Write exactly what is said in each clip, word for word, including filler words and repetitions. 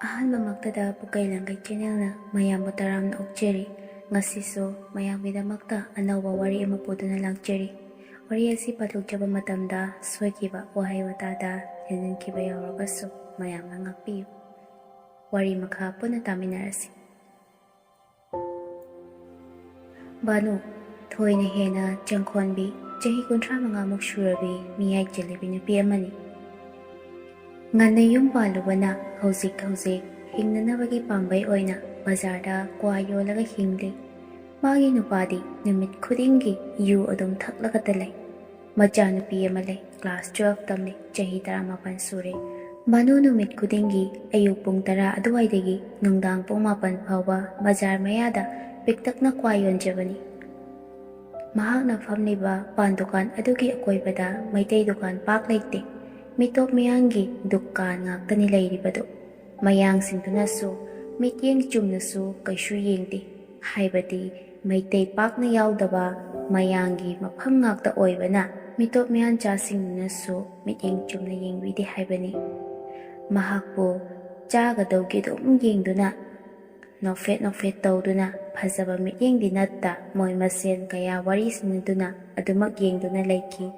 ꯑꯍꯥꯟꯕꯃꯛꯇꯗ ꯄꯨꯀꯩ ꯂꯪꯀꯩ ꯆꯦꯅꯦꯜꯅ ꯃꯌꯥꯝꯕꯨ ꯇꯔꯥꯝꯅ ꯑꯣꯛꯆꯔꯤ꯫ ꯉꯁꯤꯁꯨ ꯃꯌꯥꯝꯒꯤꯗꯃꯛꯇ ꯑꯅꯧꯕ ꯋꯥꯔꯤ ꯑꯃ ꯄꯨꯗꯨꯅ ꯂꯥꯛꯆꯔꯤ꯫ ꯋꯥꯔꯤ ꯑꯁꯤ ꯄꯥꯊꯣꯛꯆꯕ ꯃꯇꯝꯗ ꯁꯣꯏꯈꯤꯕ ꯋꯥꯍꯩ ꯋꯥꯇꯥꯗ ꯍꯦꯟꯖꯤꯟꯈꯤꯕ ꯌꯥꯎꯔꯒꯁꯨ ꯃꯌꯥꯝꯅ ꯉꯥꯛꯄꯤꯌꯨ꯫ ꯋꯥꯔꯤ ꯃꯈꯥ ꯄꯨꯟꯅ ꯇꯥꯃꯤꯟꯅꯔꯁꯤ꯫ ꯕꯥꯅꯨ, ꯊꯣꯏꯅ ꯍꯦꯟꯅ ꯆꯪꯈꯣꯟꯕꯤ, ꯆꯍꯤ ꯀꯨꯟꯊ꯭ꯔꯥ ꯃꯉꯥꯃꯨꯛ ꯁꯨꯔꯕꯤ ꯃꯤꯌꯥꯏ ꯆꯜꯂꯕꯤ ꯅꯨꯄꯤ ꯑꯃꯅꯤ꯫ ꯉꯟꯅ ꯌꯨꯝ ꯄꯥꯜꯂꯨꯕꯅ ꯍꯧꯖꯤꯛ ꯍꯧꯖꯤꯛ ꯍꯤꯡꯅꯅꯕꯒꯤ ꯄꯥꯝꯕꯩ ꯑꯣꯏꯅ ꯕꯖꯥꯔꯗ ꯀ꯭ꯋꯥ ꯌꯣꯜꯂꯒ ꯍꯤꯡꯂꯤ꯫ ꯃꯥꯒꯤ ꯅꯨꯄꯥꯗꯤ ꯅꯨꯃꯤꯠ ꯈꯨꯗꯤꯡꯒꯤ ꯌꯨ ꯑꯗꯨꯝ ꯊꯛꯂꯒꯇ ꯂꯩ꯫ ꯃꯆꯥꯅꯨꯄꯤ ꯑꯃ ꯂꯩ, ꯀ꯭ꯂꯥꯁ ꯇꯨꯋꯦꯜꯐ ꯇꯝꯂꯤ, ꯆꯍꯤ ꯇꯔꯥꯃꯥꯄꯟ ꯁꯨꯔꯦ꯫ ꯕꯥꯅꯨ ꯅꯨꯃꯤꯠ ꯈꯨꯗꯤꯡꯒꯤ ꯑꯌꯨꯛ ꯄꯨꯡ ꯇꯔꯥ ꯑꯗꯨꯋꯥꯏꯗꯒꯤ ꯅꯨꯡꯗꯥꯡ ꯄꯨꯡ ꯃꯥꯄꯟ ꯐꯥꯎꯕ ꯕꯖꯥꯔ ꯃꯌꯥꯗ ꯄꯤꯛꯇꯛꯅ ꯀ꯭ꯋꯥ ꯌꯣꯟꯖꯕꯅꯤ꯫ ꯃꯍꯥꯛꯅ ꯐꯝꯂꯤꯕ ꯄꯥꯟ ꯗꯨꯀꯥꯟ ꯑꯗꯨꯒꯤ ꯑꯀꯣꯏꯕꯗ ꯃꯩꯇꯩ ꯗꯨꯀꯥꯟ ꯄꯥꯛ ꯂꯩꯇꯦ꯫ ꯃꯤꯇꯣꯞ ꯃꯤꯌꯥꯡꯒꯤ ꯗꯨꯀꯥꯟ ꯉꯥꯛꯇꯅꯤ ꯂꯩꯔꯤꯕꯗꯨ꯫ ꯃꯌꯥꯡꯁꯤꯡꯗꯨꯅꯁꯨ ꯃꯤꯠꯌꯦꯡ ꯆꯨꯝꯅꯁꯨ ꯀꯩꯁꯨ ꯌꯦꯡꯗꯦ꯫ ꯍꯥꯏꯕꯗꯤ ꯃꯩꯇꯩ ꯄꯥꯛꯅ ꯌꯥꯎꯗꯕ ꯃꯌꯥꯡꯒꯤ ꯃꯐꯝ ꯉꯥꯛꯇ ꯑꯣꯏꯕꯅ ꯃꯤꯇꯣꯞ ꯃꯤꯌꯥꯟꯆꯥꯁꯤꯡꯗꯨꯅꯁꯨ ꯃꯤꯠꯌꯦꯡ ꯆꯨꯝꯅ ꯌꯦꯡꯕꯤꯗꯦ ꯍꯥꯏꯕꯅꯤ꯫ ꯃꯍꯥꯛꯄꯨ ꯆꯥꯒꯗꯧꯒꯤ ꯑꯗꯨꯝ ꯌꯦꯡꯗꯨꯅ, ꯅꯣꯛꯐꯦꯠ ꯅꯣꯛꯐꯦꯠ ꯇꯧꯗꯨꯅ, ꯐꯖꯕ ꯃꯤꯠꯌꯦꯡꯗꯤ ꯅꯠꯇ ꯃꯣꯏ ꯃꯁꯦꯟ ꯀꯌꯥ ꯋꯥꯔꯤ ꯁꯥꯟꯅꯗꯨꯅ ꯑꯗꯨꯃꯛ ꯌꯦꯡꯗꯨꯅ ꯂꯩꯈꯤ꯫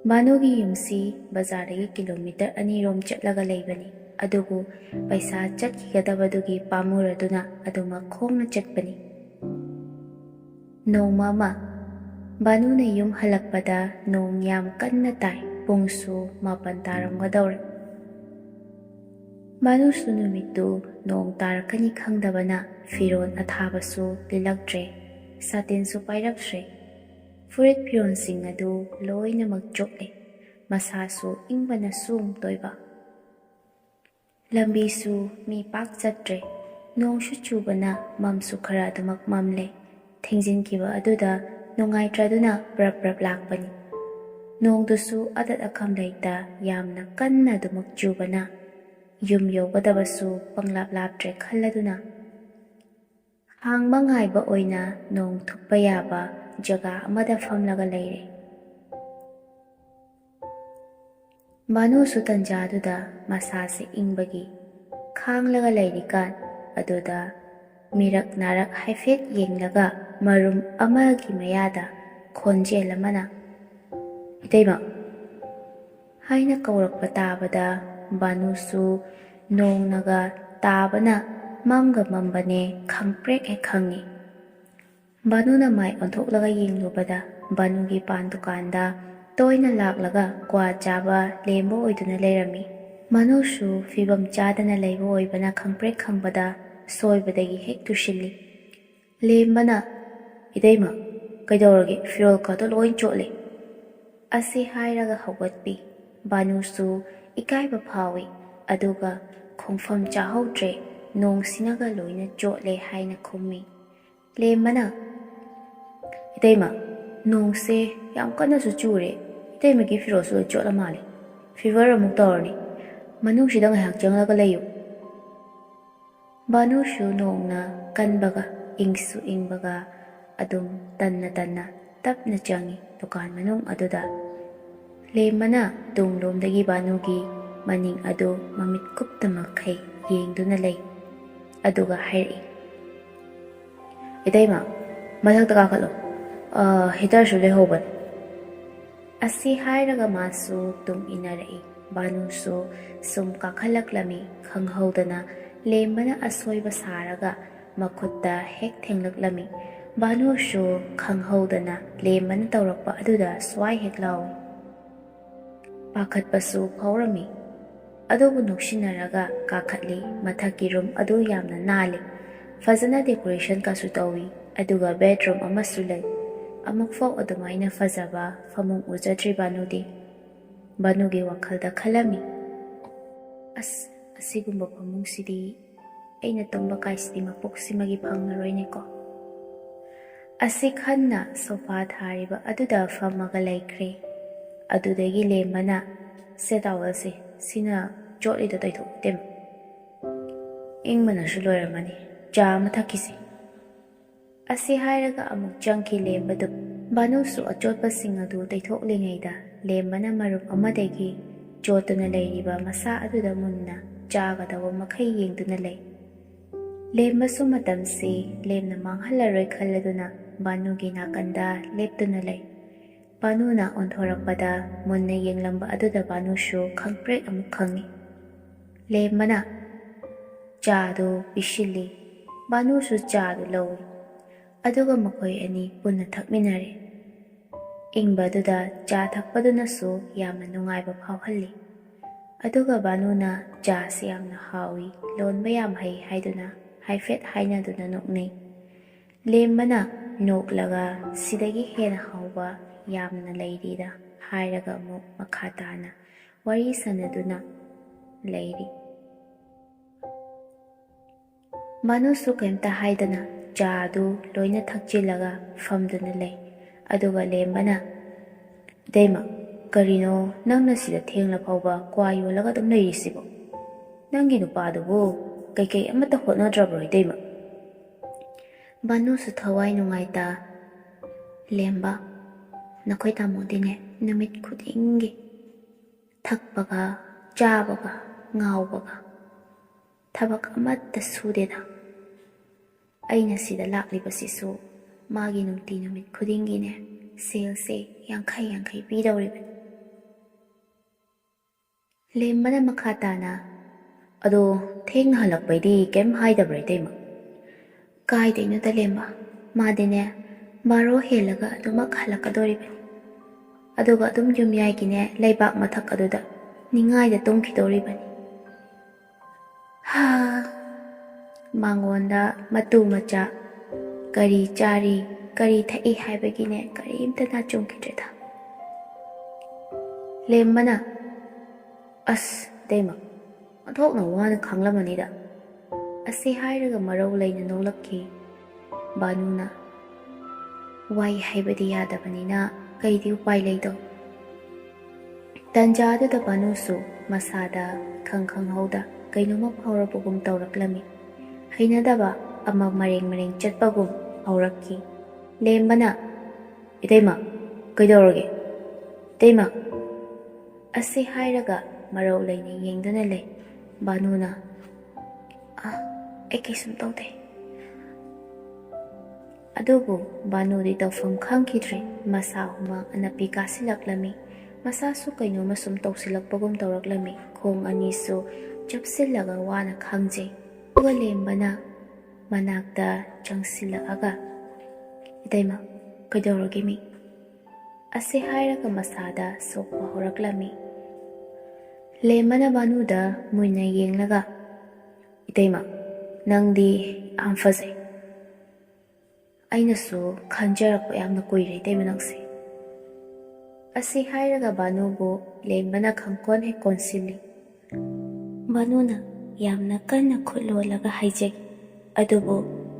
ꯕꯥꯅꯨꯒꯤ ꯌꯨꯝꯁꯤ ꯕꯖꯥꯔꯗꯒꯤ ꯀꯤꯂꯣꯃꯤꯇꯔ ꯑꯅꯤꯔꯣꯝ ꯆꯠꯂꯒ ꯂꯩꯕꯅꯤ, ꯑꯗꯨꯕꯨ ꯄꯩꯁꯥ ꯆꯠꯈꯤꯒꯗꯕꯗꯨꯒꯤ ꯄꯥꯝꯃꯨꯔꯗꯨꯅ ꯑꯗꯨꯃꯛ ꯈꯣꯡꯅ ꯆꯠꯄꯅꯤ꯫ ꯅꯣꯡꯃ ꯑꯃ ꯕꯥꯅꯨꯅ ꯌꯨꯝ ꯍꯜꯂꯛꯄꯗ ꯅꯣꯡ ꯌꯥꯝ ꯀꯟꯅ ꯇꯥꯏ, ꯄꯨꯡꯁꯨ ꯃꯥꯄꯟ ꯇꯥꯔꯝꯒꯗꯧꯔꯦ꯫ ꯕꯥꯅꯨꯁꯨ ꯅꯨꯃꯤꯠꯇꯨ ꯅꯣꯡ ꯇꯥꯔꯛꯀꯅꯤ ꯈꯪꯗꯕꯅ ꯐꯤꯔꯣꯜ ꯑꯊꯥꯕꯁꯨ ꯂꯤꯠꯂꯛꯇ꯭ꯔꯦ, ꯁꯥꯇꯤꯟꯁꯨ ꯄꯥꯏꯔꯛꯇ꯭ꯔꯦ꯫ ꯐꯨꯔꯤꯠ ꯐꯤꯔꯣꯜꯁꯤꯡ ꯑꯗꯨ ꯂꯣꯏꯅꯃꯛ ꯆꯣꯠꯂꯦ, ꯃꯁꯥꯁꯨ ꯏꯪꯕꯅ ꯁꯨꯝ ꯇꯣꯏꯕ꯫ ꯂꯝꯕꯤꯁꯨ ꯃꯤ ꯄꯥꯛ ꯆꯠꯇ꯭ꯔꯦ, ꯅꯣꯡꯁꯨ ꯆꯨꯕꯅ ꯃꯝꯁꯨ ꯈꯔ ꯑꯗꯨꯃꯛ ꯃꯝꯂꯦ꯫ ꯊꯦꯡꯖꯤꯟꯈꯤꯕ ꯑꯗꯨꯗ ꯅꯨꯡꯉꯥꯏꯇ꯭ꯔꯗꯨꯅ ꯄ꯭ꯔꯞ ꯄ꯭ꯔꯞ ꯂꯥꯛꯄꯅꯤ꯫ ꯅꯣꯡꯗꯨꯁꯨ ꯑꯗꯠ ꯑꯈꯝ ꯂꯩꯇ ꯌꯥꯝꯅ ꯀꯟꯅ ꯑꯗꯨꯃꯛ ꯆꯨꯕꯅ ꯌꯨꯝ ꯌꯧꯒꯗꯕꯁꯨ ꯄꯪꯂꯥꯞ ꯂꯥꯞꯇ꯭ꯔꯦ ꯈꯜꯂꯗꯨꯅ ꯍꯥꯡꯕ ꯉꯥꯏꯕ ꯑꯣꯏꯅ ꯅꯣꯡ ꯊꯨꯞꯄ ꯌꯥꯕ ꯖꯒꯥ ꯑꯃꯗ ꯐꯝꯂꯒ ꯂꯩꯔꯦ꯫ ꯚꯥꯅꯨꯁꯨ ꯇꯟꯖꯥꯗꯨꯗ ꯃꯁꯥꯁꯦ ꯏꯪꯕꯒꯤ ꯈꯥꯡꯂꯒ ꯂꯩꯔꯤꯀꯥꯟ ꯑꯗꯨꯗ ꯃꯤꯔꯛ ꯅꯥꯔꯛ ꯍꯥꯏꯐꯦꯠ ꯌꯦꯡꯂꯒ ꯃꯔꯨꯝ ꯑꯃꯒꯤ ꯃꯌꯥꯗ ꯈꯣꯟꯖꯦꯜ ꯑꯃꯅ "ꯏꯇꯩꯃ" ꯍꯥꯏꯅ ꯀꯧꯔꯛꯄ ꯇꯥꯕꯗ ꯚꯥꯅꯨꯁꯨ ꯅꯣꯡꯅꯒ ꯇꯥꯕꯅ ꯃꯝꯒ ꯃꯝꯕꯅꯦ ꯈꯪꯄ꯭ꯔꯦꯛ ꯍꯦꯛ ꯈꯪꯉꯤ꯫ ꯚꯥꯅꯨꯅ ꯃꯥꯏ ꯑꯣꯟꯊꯣꯛꯂꯒ ꯌꯦꯡꯂꯨꯕꯗ ꯚꯥꯅꯨꯒꯤ ꯄꯥꯟ ꯗꯨꯀꯥꯟꯗ ꯇꯣꯏꯅ ꯂꯥꯛꯂꯒ ꯀ꯭ꯋꯥ ꯆꯥꯕ ꯂꯦꯝꯕ ꯑꯣꯏꯗꯨꯅ ꯂꯩꯔꯝꯃꯤ꯫ ꯚꯥꯅꯨꯁꯨ ꯐꯤꯕꯝ ꯆꯥꯗꯅ ꯂꯩꯕ ꯑꯣꯏꯕꯅ ꯈꯪꯄ꯭ꯔꯦꯛ ꯈꯪꯕꯗ ꯁꯣꯏꯕꯗꯒꯤ ꯍꯦꯛ ꯇꯨꯁꯤꯜꯂꯤ꯫ ꯂꯦꯝꯕꯅ "ꯏꯇꯩꯃ, ꯀꯩꯗꯧꯔꯒꯦ? ꯐꯤꯔꯣꯜ ꯈꯛꯇ ꯂꯣꯏ ꯆꯣꯠꯂꯦ" ꯑꯁꯤ ꯍꯥꯏꯔꯒ ꯍꯧꯒꯠꯄꯤ꯫ ꯚꯥꯅꯨꯁꯨ ꯏꯀꯥꯏꯕ ꯐꯥꯎꯏ, ꯑꯗꯨꯒ "ꯈꯣꯡꯐꯝ ꯆꯥꯍꯧꯗ꯭ꯔꯦ, ꯅꯣꯡꯁꯤꯅꯒ ꯂꯣꯏꯅ ꯆꯣꯠꯂꯦ" ꯍꯥꯏꯅ ꯈꯨꯝꯃꯤ꯫ ꯂꯦꯝꯕꯅ "ꯏꯇꯩꯃ, ꯅꯣꯡꯁꯦ ꯌꯥꯝ ꯀꯟꯅꯁꯨ ꯆꯨꯔꯦ, ꯏꯇꯩꯃꯒꯤ ꯐꯤꯔꯣꯜꯁꯨ ꯂꯣꯏ ꯆꯣꯠꯂ ꯃꯥꯜꯂꯦ, ꯐꯤꯚꯔ ꯑꯃꯨꯛ ꯇꯧꯔꯅꯤ, ꯃꯅꯨꯡꯁꯤꯗ ꯉꯥꯏꯍꯥꯛ ꯆꯪꯂꯒ ꯂꯩꯌꯨ" ꯚꯥꯅꯨꯁꯨ ꯅꯣꯡꯅ ꯀꯟꯕꯒ ꯏꯪꯁꯨ ꯏꯪꯕꯒ ꯑꯗꯨꯝ ꯇꯟꯅ ꯇꯟꯅ ꯇꯞꯅ ꯆꯪꯏ ꯗꯨꯀꯥꯟ ꯃꯅꯨꯡ ꯑꯗꯨꯗ꯫ ꯂꯦꯝꯕꯅ ꯇꯨꯡꯂꯣꯝꯗꯒꯤ ꯚꯥꯅꯨꯒꯤ ꯃꯅꯤꯡ ꯑꯗꯨ ꯃꯃꯤꯠ ꯀꯨꯞꯇ ꯃꯈꯩ ꯌꯦꯡꯗꯨꯅ ꯂꯩ꯫ ꯑꯗꯨꯒ ꯍꯥꯏꯔꯛꯏ, "ꯏꯇꯩꯃ, ꯃꯊꯛꯇ ꯀꯥꯈꯠꯂꯣ, ꯍꯤꯇꯔꯁꯨ ꯂꯩꯍꯧꯕꯅꯤ" ꯑꯁꯤ ꯍꯥꯏꯔꯒ ꯃꯥꯁꯨ ꯇꯨꯡ ꯏꯟꯅꯔꯛꯏ꯫ ꯚꯥꯅꯨꯁꯨ ꯁꯨꯝ ꯀꯥꯈꯠꯂꯛꯂꯝꯃꯤ꯫ ꯈꯪꯍꯧꯗꯅ ꯂꯦꯝꯕꯅ ꯑꯁꯣꯏꯕ ꯁꯥꯔꯒ ꯃꯈꯨꯠꯇ ꯍꯦꯛ ꯊꯦꯡꯂꯛꯂꯝꯃꯤ꯫ ꯚꯥꯅꯨꯁꯨ ꯈꯪꯍꯧꯗꯅ ꯂꯦꯝꯕꯅ ꯇꯧꯔꯛꯄ ꯑꯗꯨꯗ ꯁ꯭ꯋꯥꯏ ꯍꯦꯛ ꯂꯥꯎꯏ꯫ ꯄꯥꯈꯠꯄꯁꯨ ꯐꯥꯎꯔꯝꯃꯤ꯫ ꯑꯗꯨꯕꯨ ꯅꯣꯛꯁꯤꯟꯅꯔꯒ ꯀꯥꯈꯠꯂꯤ꯫ ꯃꯊꯛꯀꯤ ꯔꯨꯝ ꯑꯗꯨ ꯌꯥꯝꯅ ꯅꯥꯜꯂꯤ꯫ ꯐꯖꯅ ꯗꯦꯀꯣꯔꯦꯁꯟꯒꯁꯨ ꯇꯧꯏ꯫ ꯑꯗꯨꯒ ꯕꯦꯗꯔꯨꯝ ꯑꯃꯁꯨ ꯂꯩ꯫ ꯑꯃꯨꯛꯐꯥꯎ ꯑꯗꯨꯃꯥꯏꯅ ꯐꯖꯕ ꯐꯃꯨꯡ ꯎꯖꯗ꯭ꯔꯤ ꯚꯥꯅꯨꯗꯤ꯫ ꯚꯥꯅꯨꯒꯤ ꯋꯥꯈꯜꯗ ꯈꯜꯂꯝꯃꯤ, "ꯑꯁ, ꯑꯁꯤꯒꯨꯝꯕ ꯐꯃꯨꯡꯁꯤꯗꯤ ꯑꯩꯅ ꯇꯨꯝꯕ ꯀꯥꯏꯁꯤꯗꯤ ꯃꯄꯣꯛꯁꯤꯃꯒꯤ ꯐꯪꯉꯔꯣꯏꯅꯦꯀꯣ" ꯑꯁꯤ ꯈꯟꯅ ꯁꯣꯐꯥ ꯊꯥꯔꯤꯕ ꯑꯗꯨꯗ ꯐꯝꯃꯒ ꯂꯩꯈ꯭ꯔꯦ꯫ ꯑꯗꯨꯗꯒꯤ ꯂꯦꯝꯕꯅ, "ꯁꯦ ꯇꯥꯋꯦꯜꯁꯦ, ꯁꯤꯅ ꯆꯣꯠꯂꯤꯗꯣ ꯇꯩꯊꯣꯛ ꯏꯇꯩꯃ꯫ ꯏꯪꯕꯅꯁꯨ ꯂꯣꯏꯔꯝꯃꯅꯤ, ꯆꯥ ꯑꯃ ꯊꯛꯈꯤꯁꯦ" ꯑꯁꯤ ꯍꯥꯏꯔꯒ ꯑꯃꯨꯛ ꯆꯪꯈꯤ ꯂꯦꯝꯕꯗꯨ꯫ ꯚꯥꯅꯨꯁꯨ ꯑꯆꯣꯠꯄꯁꯤꯡ ꯑꯗꯨ ꯇꯩꯊꯣꯛꯂꯤꯉꯩꯗ ꯂꯦꯝꯕꯅ ꯃꯔꯨꯞ ꯑꯃꯗꯒꯤ ꯆꯣꯠꯇꯨꯅ ꯂꯩꯔꯤꯕ ꯃꯁꯥ ꯑꯗꯨꯗ ꯃꯨꯟꯅ ꯆꯥꯒꯗꯧꯕ ꯃꯈꯩ ꯌꯦꯡꯗꯨꯅ ꯂꯩ꯫ ꯂꯦꯝꯕꯁꯨ ꯃꯇꯝꯁꯤ ꯂꯦꯝꯅ ꯃꯥꯡꯍꯜꯂꯔꯣꯏ ꯈꯜꯂꯗꯨꯅ ꯚꯥꯅꯨꯒꯤ ꯅꯥꯀꯟꯗ ꯂꯦꯞꯇꯨꯅ ꯂꯩ꯫ ꯚꯥꯅꯨꯅ ꯑꯣꯟꯊꯣꯔꯛꯄꯗ ꯃꯨꯟꯅ ꯌꯦꯡꯂꯝꯕ ꯑꯗꯨꯗ ꯚꯥꯅꯨꯁꯨ ꯈꯪꯄ꯭ꯔꯦꯛ ꯑꯃꯨꯛ ꯈꯪꯏ꯫ ꯂꯦꯝꯕꯅ ꯆꯥꯗꯨ ꯄꯤꯁꯤꯜꯂꯤ꯫ ꯚꯥꯅꯨꯁꯨ ꯆꯥꯗꯨ ꯂꯧꯏ꯫ ꯑꯗꯨꯒ ꯃꯈꯣꯏ ꯑꯅꯤ ꯄꯨꯟꯅ ꯊꯛꯃꯤꯟꯅꯔꯦ꯫ ꯏꯪꯕꯗꯨꯗ ꯆꯥ ꯊꯛꯄꯗꯨꯅꯁꯨ ꯌꯥꯝꯅ ꯅꯨꯡꯉꯥꯏꯕ ꯐꯥꯎꯍꯜꯂꯤ꯫ ꯑꯗꯨꯒ ꯚꯥꯅꯨꯅ ꯆꯥꯁꯤ ꯌꯥꯝꯅ ꯍꯥꯎꯏ, ꯂꯣꯟꯕ ꯌꯥꯝ ꯍꯩ ꯍꯥꯏꯗꯨꯅ ꯍꯥꯏꯐꯦꯠ ꯍꯥꯏꯅꯗꯨꯅ ꯅꯣꯛꯅꯩ꯫ ꯂꯦꯝꯕꯅ ꯅꯣꯛꯂꯒ, "ꯁꯤꯗꯒꯤ ꯍꯦꯟꯅ ꯍꯥꯎꯕ ꯌꯥꯝꯅ ꯂꯩꯔꯤꯗ" ꯍꯥꯏꯔꯒ ꯑꯃꯨꯛ ꯃꯈꯥ ꯇꯥꯅ ꯋꯥꯔꯤ ꯁꯥꯟꯅꯗꯨꯅ ꯂꯩꯔꯤ꯫ ꯚꯥꯅꯨꯁꯨ ꯀꯩꯝꯇ ꯍꯥꯏꯗꯅ ꯆꯥ ꯑꯗꯨ ꯂꯣꯏꯅ ꯊꯛꯆꯤꯜꯂꯒ ꯐꯝꯗꯨꯅ ꯂꯩ꯫ ꯑꯗꯨꯒ ꯂꯦꯝꯕꯅ, "ꯏꯇꯩꯃ, ꯀꯔꯤꯅꯣ ꯅꯪꯅ ꯁꯤꯗ ꯊꯦꯡꯂ ꯐꯥꯎꯕ ꯀ꯭ꯋꯥ ꯌꯣꯜꯂꯒ ꯑꯗꯨꯝ ꯂꯩꯔꯤꯁꯤꯕꯣ? ꯅꯪꯒꯤ ꯅꯨꯄꯥꯗꯨꯕꯨ ꯀꯩꯀꯩ ꯑꯃꯠꯇ ꯍꯣꯠꯅꯗ꯭ꯔꯕ꯭ꯔꯣ, ꯏꯇꯩꯃ?" ꯚꯥꯅꯨꯁꯨ ꯊꯋꯥꯏ ꯅꯨꯡꯉꯥꯏꯇ, "ꯂꯦꯝꯕ, ꯅꯈꯣꯏ ꯇꯥꯃꯣꯗꯤꯅꯦ ꯅꯨꯃꯤꯠ ꯈꯨꯗꯤꯡꯒꯤ ꯊꯛꯄꯒ ꯆꯥꯕꯒ ꯉꯥꯎꯕꯒ ꯊꯕꯛ ꯑꯃꯠꯇ ꯁꯨꯗꯦꯗ꯫ ꯑꯩꯅ ꯁꯤꯗ ꯂꯥꯛꯂꯤꯕꯁꯤꯁꯨ ꯃꯥꯒꯤ ꯅꯨꯡꯇꯤ ꯅꯨꯃꯤꯠ ꯈꯨꯗꯤꯡꯒꯤꯅꯦ ꯁꯦꯜꯁꯦ ꯌꯥꯡꯈꯩ ꯌꯥꯡꯈꯩ ꯄꯤꯗꯧꯔꯤꯕꯅꯤ꯫" ꯂꯦꯝꯕꯅ ꯃꯈꯥ ꯇꯥꯅ, "ꯑꯗꯣ ꯊꯦꯡꯅ ꯍꯜꯂꯛꯄꯩꯗꯤ ꯀꯩꯝ ꯍꯥꯏꯗꯕ꯭ꯔꯥ, ꯏꯇꯩꯃ?" "ꯀꯥꯏꯗꯩꯅꯣꯗ ꯂꯦꯝꯕ, ꯃꯥꯗꯤꯅꯦ ꯕꯥꯔꯣ ꯍꯦꯜꯂꯒ ꯑꯗꯨꯃꯛ ꯍꯜꯂꯛꯀꯗꯣꯔꯤꯕꯅꯤ꯫ ꯑꯗꯨꯒ ꯑꯗꯨꯝ ꯌꯨꯝꯌꯥꯏꯒꯤꯅꯦ ꯂꯩꯕꯥꯛ ꯃꯊꯛ ꯑꯗꯨꯗ ꯅꯤꯡꯉꯥꯏꯗ ꯇꯨꯝꯈꯤꯗꯣꯔꯤꯕꯅꯤ꯫" ꯍꯥ, ꯃꯉꯣꯟꯗ ꯃꯇꯨ ꯃꯆꯥ ꯀꯔꯤ ꯆꯥꯔꯤ, ꯀꯔꯤ ꯊꯛꯏ ꯍꯥꯏꯕꯒꯤꯅꯦ ꯀꯔꯤꯝꯇ ꯅꯥꯆꯨꯡꯈꯤꯗ꯭ꯔꯦꯗ꯫ ꯂꯦꯝꯕꯅ, "ꯑꯁ, ꯏꯇꯩꯃ, ꯑꯣꯟꯊꯣꯛꯅ ꯋꯥꯅ ꯈꯥꯡꯂꯝꯃꯅꯤꯗ꯫" ꯑꯁꯤ ꯍꯥꯏꯔꯒ ꯃꯔꯧ ꯂꯩꯅ ꯅꯣꯛꯂꯛꯈꯤ꯫ ꯚꯥꯅꯨꯅ, "ꯋꯥꯏ ꯍꯥꯏꯕꯗꯤ ꯌꯥꯗꯕꯅꯤꯅ ꯀꯩꯗꯤ ꯎꯄꯥꯏ ꯂꯩꯗꯧ?" ꯇꯟꯖꯥꯗꯨꯗ ꯚꯥꯅꯨꯁꯨ ꯃꯁꯥꯗ ꯏꯈꯪ ꯈꯪꯍꯧꯗ ꯀꯩꯅꯣꯝꯃ ꯐꯥꯎꯔꯛꯄꯒꯨꯝ ꯇꯧꯔꯛꯂꯝꯃꯤ꯫ ꯍꯩꯅꯗꯕ ꯑꯃ ꯃꯔꯦꯡ ꯃꯔꯦꯡ ꯆꯠꯄꯒꯨꯝ ꯐꯥꯎꯔꯛꯈꯤ꯫ ꯂꯦꯝꯕꯅ, "ꯏꯇꯩꯃ, ꯀꯩꯗꯧꯔꯒꯦ? ꯏꯇꯩꯃ!" ꯑꯁꯤ ꯍꯥꯏꯔꯒ ꯃꯔꯧ ꯂꯩꯅ ꯌꯦꯡꯗꯨꯅ ꯂꯩ꯫ ꯕꯥꯅꯨꯅ, "ꯑ, ꯑꯩ ꯀꯩꯁꯨꯝ ꯇꯧꯗꯦ꯫" ꯑꯗꯨꯕꯨ ꯕꯥꯅꯨꯗꯤ ꯇꯧꯐꯝ ꯈꯪꯈꯤꯗ꯭ꯔꯦ꯫ ꯃꯁꯥ ꯍꯨꯃꯥꯡ ꯑꯅꯞꯄꯤ ꯀꯥꯁꯤꯜꯂꯛꯂꯝꯃꯤ꯫ ꯃꯁꯥꯁꯨ ꯀꯩꯅꯣꯝꯃ ꯁꯨꯝ ꯇꯧꯁꯤꯜꯂꯛꯄꯒꯨꯝ ꯇꯧꯔꯛꯂꯝꯃꯤ꯫ ꯈꯣꯡ ꯑꯅꯤꯁꯨ ꯆꯨꯞꯁꯤꯜꯂꯒ ꯋꯥꯅ ꯈꯥꯡꯖꯩ꯫ ꯑꯗꯨꯒ ꯂꯦꯝꯕꯅ ꯃꯅꯥꯛꯇ ꯆꯪꯁꯤꯜꯂꯛꯑꯒ, "ꯏꯇꯩꯃ, ꯀꯩꯗꯧꯔꯒꯦ ꯃꯤ?" ꯑꯁꯤ ꯍꯥꯏꯔꯒ ꯃꯁꯥꯗ ꯁꯣꯛꯄ ꯍꯧꯔꯛꯂꯝꯃꯤ꯫ ꯂꯦꯝꯕꯅ ꯕꯥꯅꯨꯗ ꯃꯨꯟꯅ ꯌꯦꯡꯂꯒ, "ꯏꯇꯩꯃ, ꯅꯪꯗꯤ ꯌꯥꯝ ꯐꯖꯩ꯫ ꯑꯩꯅꯁꯨ ꯈꯟꯖꯔꯛꯄ ꯌꯥꯝꯅ ꯀꯨꯏꯔꯦ, ꯏꯇꯩꯃ, ꯅꯪꯁꯦ꯫" ꯑꯁꯤ ꯍꯥꯏꯔꯒ ꯕꯥꯅꯨꯕꯨ ꯂꯦꯝꯕꯅ ꯈꯪꯀꯣꯟ ꯍꯦꯛ ꯀꯣꯟꯁꯤꯜꯂꯤ꯫ ꯕꯥꯅꯨꯅ ꯌꯥꯝꯅ ꯀꯟꯅ ꯈꯨꯠ ꯂꯣꯜꯂꯒ ꯍꯥꯏꯖꯩ, ꯑꯗꯨꯕꯨ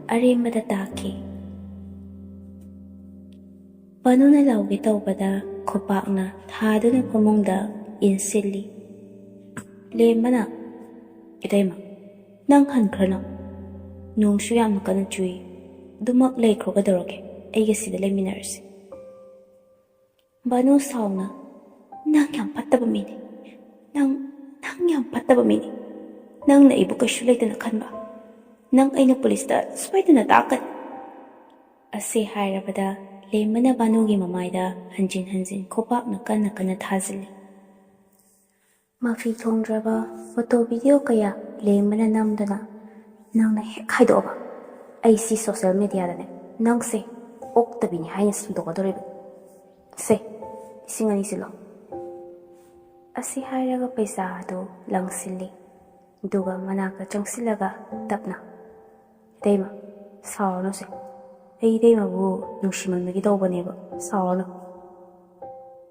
ꯑꯔꯦꯝꯕꯗ ꯇꯥꯈꯤ꯫ ꯕꯥꯅꯨꯅ ꯂꯥꯎꯒꯦ ꯇꯧꯕꯗ ꯈꯨꯄꯥꯛꯅ ꯊꯥꯗꯨꯅ ꯐꯃꯨꯡꯗ ꯏꯟꯁꯤꯜꯂꯤ꯫ ꯂꯦꯝꯕꯅ, "ꯏꯇꯩꯃ, ꯅꯪ ꯍꯟꯈ꯭ꯔꯅꯨ꯫ ꯅꯣꯡꯁꯨ ꯌꯥꯝꯅ ꯀꯟꯅ ꯆꯨꯏ꯫ ꯑꯗꯨꯃꯛ ꯂꯩꯈ꯭ꯔꯣ, ꯀꯩꯗꯧꯔꯒꯦ? ꯑꯩꯒ ꯁꯤꯗ ꯂꯩꯃꯤꯟꯅꯔꯁꯤ꯫" ꯕꯥꯅꯨ ꯁꯥꯎꯅ, "ꯅꯪ ꯌꯥꯝ ꯐꯠꯇꯕ ꯃꯤꯅꯤ꯫ ꯅꯪ, ꯅꯪ ꯌꯥꯝ ꯐꯠꯇꯕ ꯃꯤꯅꯤ꯫ ꯅꯪꯅ ꯑꯩꯕꯨ ꯀꯩꯁꯨ ꯂꯩꯇꯅ ꯈꯟꯕ꯫ ꯅꯪ ꯑꯩꯅ ꯄꯨꯂꯤꯁꯇ ꯁꯣꯏꯗꯅ ꯇꯥꯛꯀꯅꯤ꯫" ꯑꯁꯤ ꯍꯥꯏꯔꯕꯗ ꯂꯦꯝꯕꯅ ꯕꯥꯅꯨꯒꯤ ꯃꯃꯥꯏꯗ ꯍꯟꯖꯤꯟ ꯍꯟꯖꯤꯟ ꯈꯨꯄꯥꯛꯅ ꯀꯟꯅ ꯀꯟꯅ ꯊꯥꯖꯤꯜꯂꯤ꯫ ꯃꯐꯤ ꯊꯣꯡꯗ꯭ꯔꯕ ꯐꯣꯇꯣ ꯚꯤꯗꯤꯑꯣ ꯀꯌꯥ ꯂꯦꯝꯕꯅ ꯅꯝꯗꯨꯅ, "ꯅꯪꯅ ꯍꯦꯛ ꯍꯥꯏꯗꯣꯛꯑꯕ, ꯑꯩ ꯁꯤ ꯁꯣꯁꯦꯜ ꯃꯦꯗꯤꯌꯥꯗꯅꯦ ꯅꯪꯁꯦ ꯑꯣꯛꯇꯕꯤꯅꯤ ꯍꯥꯏꯅ ꯁꯟꯗꯣꯛꯀꯗꯧꯔꯤꯕ꯫ ꯁꯦ, ꯂꯤꯁꯤꯡ ꯑꯅꯤ ꯁꯤꯜꯂꯣ꯫" ꯑꯁꯤ ꯍꯥꯏꯔꯒ ꯄꯩꯁꯥ ꯑꯗꯨ ꯂꯪꯁꯤꯜꯂꯤ꯫ ꯑꯗꯨꯒ ꯃꯅꯥꯛꯇ ꯆꯪꯁꯤꯜꯂꯒ ꯇꯞꯅ, "ꯏꯇꯩꯃ, ꯁꯥꯎꯔꯅꯨꯁꯦ꯫ ꯑꯩ ꯏꯇꯩꯃꯕꯨ ꯅꯨꯡꯁꯤꯃꯟꯕꯒꯤ ꯇꯧꯕꯅꯦꯕ, ꯁꯥꯎꯔꯅꯨ꯫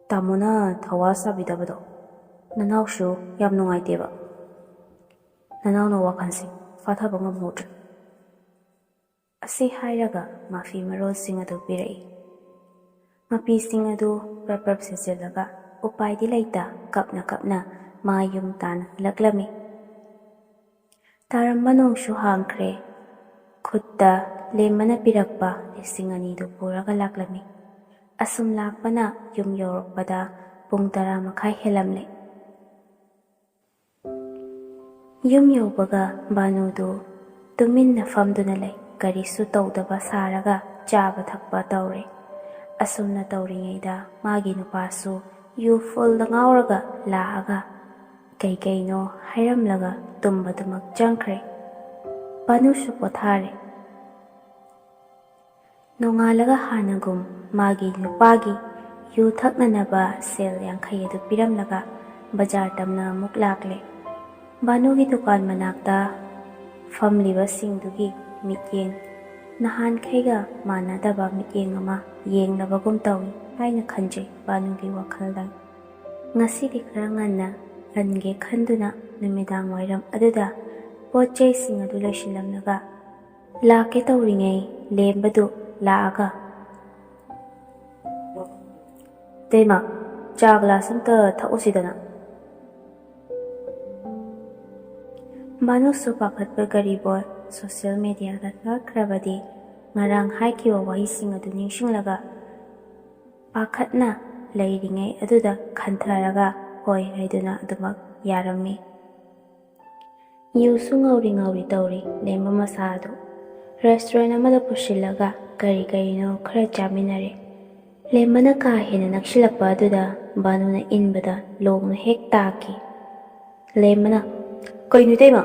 ꯇꯥꯃꯣꯅ ꯊꯋꯥ ꯁꯥꯕꯤꯗꯕꯗꯣ ꯅꯅꯥꯎꯁꯨ ꯌꯥꯝ ꯅꯨꯡꯉꯥꯏꯇꯦꯕ꯫ ꯅꯅꯥꯎꯅ ꯋꯥꯈꯜꯁꯦ ꯐꯥꯊꯕ ꯉꯝꯍꯧꯗ꯭ꯔꯦ꯫" ꯑꯁꯤ ꯍꯥꯏꯔꯒ ꯃꯐꯤ ꯃꯔꯣꯜꯁꯤꯡ ꯑꯗꯨ ꯄꯤꯔꯛꯏ꯫ ꯃꯐꯤꯁꯤꯡ ꯑꯗꯨ ꯄ꯭ꯔꯞ ꯄ꯭ꯔꯞ ꯁꯦꯠꯆꯤꯜꯂꯒ ꯎꯄꯥꯏꯗꯤ ꯂꯩꯇ ꯀꯞꯅ ꯀꯞꯅ ꯃꯥ ꯌꯨꯝ ꯇꯥꯟꯅ ꯍꯜꯂꯛꯂꯝꯃꯤ꯫ ꯇꯥꯔꯝꯕ ꯅꯣꯡꯁꯨ ꯍꯥꯡꯈ꯭ꯔꯦ꯫ ꯈꯨꯠꯇ ꯂꯦꯝꯕꯅ ꯄꯤꯔꯛꯄ ꯂꯤꯁꯤꯡ ꯑꯅꯤꯗꯨ ꯄꯨꯔꯒ ꯂꯥꯛꯂꯝꯃꯤ꯫ ꯑꯁꯨꯝ ꯂꯥꯛꯄꯅ ꯌꯨꯝ ꯌꯧꯔꯛꯄꯗ ꯄꯨꯡ ꯇꯔꯥ ꯃꯈꯥꯏ ꯍꯦꯜꯂꯝꯂꯦ꯫ ꯌꯨꯝ ꯌꯧꯕꯒ ꯚꯥꯅꯨꯗꯨ ꯇꯨꯃꯤꯟꯅ ꯐꯝꯗꯨꯅ ꯂꯩ꯫ ꯀꯔꯤꯁꯨ ꯇꯧꯗꯕ ꯁꯥꯔꯒ ꯆꯥꯕ ꯊꯛꯄ ꯇꯧꯔꯦ꯫ ꯑꯁꯨꯝꯅ ꯇꯧꯔꯤꯉꯩꯗ ꯃꯥꯒꯤ ꯅꯨꯄꯥꯁꯨ ꯌꯨ ꯐꯨꯜꯗ ꯉꯥꯎꯔꯒ ꯂꯥꯛꯑꯒ ꯀꯩ ꯀꯩꯅꯣ ꯍꯥꯏꯔꯝꯂꯒ ꯇꯨꯝꯕꯗꯨꯃꯛ ꯆꯪꯈ꯭ꯔꯦ꯫ ꯚꯥꯅꯨꯁꯨ ꯄꯣꯊꯥꯔꯦ꯫ ꯅꯣꯡꯉꯥꯜꯂꯒ ꯍꯥꯟꯅꯒꯨꯝ ꯃꯥꯒꯤ ꯅꯨꯄꯥꯒꯤ ꯌꯨ ꯊꯛꯅꯅꯕ ꯁꯦꯜ ꯌꯥꯡꯈꯩ ꯑꯗꯨ ꯄꯤꯔꯝꯂꯒ ꯕꯖꯥꯔ ꯇꯝꯅ ꯑꯃꯨꯛ ꯂꯥꯛꯂꯦ꯫ ꯚꯥꯅꯨꯒꯤ ꯗꯨꯀꯥꯟ ꯃꯅꯥꯛꯇ ꯐꯝꯂꯤꯕꯁꯤꯡꯗꯨꯒꯤ ꯃꯤꯠꯌꯦꯡ ꯅꯍꯥꯟꯈꯩꯒ ꯃꯥꯟꯅꯗꯕ ꯃꯤꯠꯌꯦꯡ ꯑꯃ ꯌꯦꯡꯂꯕꯒꯨꯝ ꯇꯧꯏ ꯍꯥꯏꯅ ꯈꯟꯖꯩ ꯚꯥꯅꯨꯒꯤ ꯋꯥꯈꯜꯗ꯫ ꯉꯁꯤꯗꯤ ꯈꯔ ꯉꯟꯅ ꯍꯟꯒꯦ ꯈꯟꯗꯨꯅ ꯅꯨꯃꯤꯗꯥꯡ ꯋꯥꯏꯔꯝ ꯑꯗꯨꯗ ꯄꯣꯠ ꯆꯩꯁꯤꯡ ꯑꯗꯨ ꯂꯣꯏꯁꯤꯜꯂꯝꯂꯒ ꯂꯥꯛꯀꯦ ꯇꯧꯔꯤꯉꯩ ꯂꯦꯝꯕꯗꯨ ꯂꯥꯛꯑꯒ, "ꯏꯇꯩꯃ, ꯆꯥ ꯒ꯭ꯂꯥꯁ ꯑꯝꯇ ꯊꯛꯎꯁꯤꯗꯅ?" ꯚꯥꯅꯨꯁꯨ ꯄꯥꯈꯠꯄ ꯀꯔꯤꯕꯣꯏ ꯁꯣꯁꯤꯌꯦꯜ ꯃꯦꯗꯤꯌꯥꯗ ꯊꯥꯒꯠꯈ꯭ꯔꯕꯗꯤ ꯉꯔꯥꯡ ꯍꯥꯏꯈꯤꯕ ꯋꯥꯍꯩꯁꯤꯡ ꯑꯗꯨ ꯅꯤꯡꯁꯤꯡꯂꯒ ꯄꯥꯈꯠꯅ ꯂꯩꯔꯤꯉꯩ ꯑꯗꯨꯗ ꯈꯟꯊꯔꯒ ꯍꯣꯏ ꯍꯥꯏꯗꯨꯅ ꯑꯗꯨꯃꯛ ꯌꯥꯔꯝꯃꯤ꯫ ꯌꯨꯁꯨ ꯉꯧꯔꯤ ꯉꯧꯔꯤ ꯇꯧꯔꯤ ꯂꯦꯝꯕ ꯃꯁꯥ ꯑꯗꯨ꯫ ꯔꯦꯁꯇꯨꯔꯦꯟ ꯑꯃꯗ ꯄꯨꯁꯤꯜꯂꯒ ꯀꯔꯤ ꯀꯔꯤꯅꯣ ꯈꯔ ꯆꯥꯃꯤꯟꯅꯔꯦ꯫ ꯂꯦꯝꯕꯅ ꯀꯥ ꯍꯦꯟꯅ ꯅꯛꯁꯤꯜꯂꯛꯄ ꯑꯗꯨꯗ ꯚꯥꯅꯨꯅ ꯏꯟꯕꯗ ꯂꯣꯡꯅ ꯍꯦꯛ ꯇꯥꯈꯤ꯫ ꯂꯦꯝꯕꯅ, "ꯀꯩꯅꯣ ꯏꯇꯩꯃ,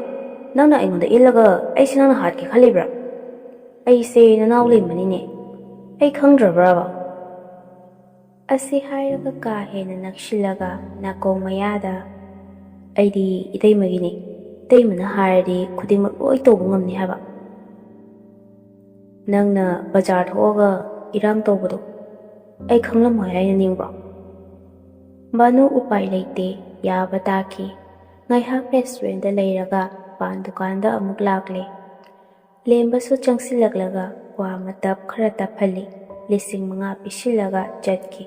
ꯅꯪꯅ ꯑꯩꯉꯣꯟꯗ ꯏꯜꯂꯒ ꯑꯩꯁꯦ ꯅꯪꯅ ꯍꯥꯠꯀꯦ ꯈꯜꯂꯤꯕ꯭ꯔꯥ? ꯑꯩꯁꯦ ꯅꯅꯥꯎ ꯂꯦꯝꯕꯅꯤꯅꯦ, ꯑꯩ ꯈꯪꯗ꯭ꯔꯕ꯭ꯔꯕ?" ꯑꯁꯤ ꯍꯥꯏꯔꯒ ꯀꯥ ꯍꯦꯟꯅ ꯅꯛꯁꯤꯜꯂꯒ ꯅꯥꯀꯣꯡ ꯃꯌꯥꯗ, "ꯑꯩꯗꯤ ꯏꯇꯩꯃꯒꯤꯅꯤ, ꯏꯇꯩꯃꯅ ꯍꯥꯏꯔꯗꯤ ꯈꯨꯗꯤꯡꯃꯛ ꯂꯣꯏ ꯇꯧꯕ ꯉꯝꯅꯤ ꯍꯥꯏꯕ꯫ ꯅꯪꯅ ꯕꯖꯥꯔ ꯊꯣꯛꯑꯒ ꯏꯔꯥꯡ ꯇꯧꯕꯗꯣ ꯑꯩ ꯈꯪꯂꯝꯃꯣꯏ ꯍꯥꯏꯅ ꯅꯤꯡꯕ꯭ꯔꯣ?" ꯚꯥꯅꯨ ꯎꯄꯥꯏ ꯂꯩꯇꯦ, ꯌꯥꯕ ꯇꯥꯈꯤ꯫ ꯉꯥꯏꯍꯥꯛ ꯔꯦꯁꯇꯨꯔꯦꯟꯗ ꯂꯩꯔꯒ ꯄꯥꯟ ꯗꯨꯀꯥꯟꯗ ꯑꯃꯨꯛ ꯂꯥꯛꯂꯦ꯫ ꯂꯦꯝꯕꯁꯨ ꯆꯪꯁꯤꯜꯂꯛꯂꯒ ꯀ꯭ꯋꯥ ꯃꯇꯞ ꯈꯔ ꯇꯞꯍꯜꯂꯤ꯫ ꯂꯤꯁꯤꯡ ꯃꯉꯥ ꯄꯤꯁꯤꯜꯂꯒ ꯆꯠꯈꯤ꯫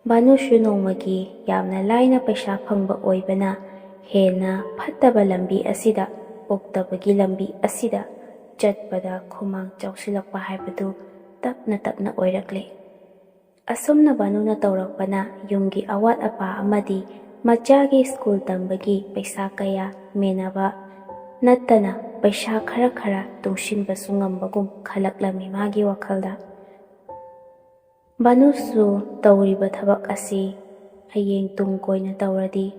ꯚꯥꯅꯨꯁꯨ ꯅꯣꯡꯃꯒꯤ ꯌꯥꯝꯅ ꯂꯥꯏꯅ ꯄꯩꯁꯥ ꯐꯪꯕ ꯑꯣꯏꯕꯅ ꯍꯦꯟꯅ ꯐꯠꯇꯕ ꯂꯝꯕꯤ ꯑꯁꯤꯗ, ꯑꯣꯛꯇꯕꯒꯤ ꯂꯝꯕꯤ ꯑꯁꯤꯗ ꯆꯠꯄꯗ ꯈꯨꯃꯥꯡ ꯆꯥꯎꯁꯤꯜꯂꯛꯄ ꯍꯥꯏꯕꯗꯨ ꯇꯞꯅ ꯇꯞꯅ ꯑꯣꯏꯔꯛꯂꯦ꯫ ꯑꯁꯨꯝꯅ ꯚꯥꯅꯨꯅ ꯇꯧꯔꯛꯄꯅ ꯌꯨꯝꯒꯤ ꯑꯋꯥꯠ ꯑꯄꯥ ꯑꯃꯗꯤ ꯃꯆꯥꯒꯤ ꯁ꯭ꯀꯨꯜ ꯇꯝꯕꯒꯤ ꯄꯩꯁꯥ ꯀꯌꯥ ꯃꯦꯟꯅꯕ ꯅꯠꯇꯅ ꯄꯩꯁꯥ ꯈꯔ ꯈꯔ ꯇꯨꯡꯁꯤꯟꯕꯁꯨ ꯉꯝꯕꯒꯨꯝ ꯈꯜꯂꯛꯂꯝꯃꯤ ꯃꯥꯒꯤ ꯋꯥꯈꯜꯗ꯫ ꯚꯥꯅꯨꯁꯨ ꯇꯧꯔꯤꯕ ꯊꯕꯛ ꯑꯁꯤ ꯍꯌꯦꯡ ꯇꯨꯡ ꯀꯣꯏꯅ ꯇꯧꯔꯗꯤ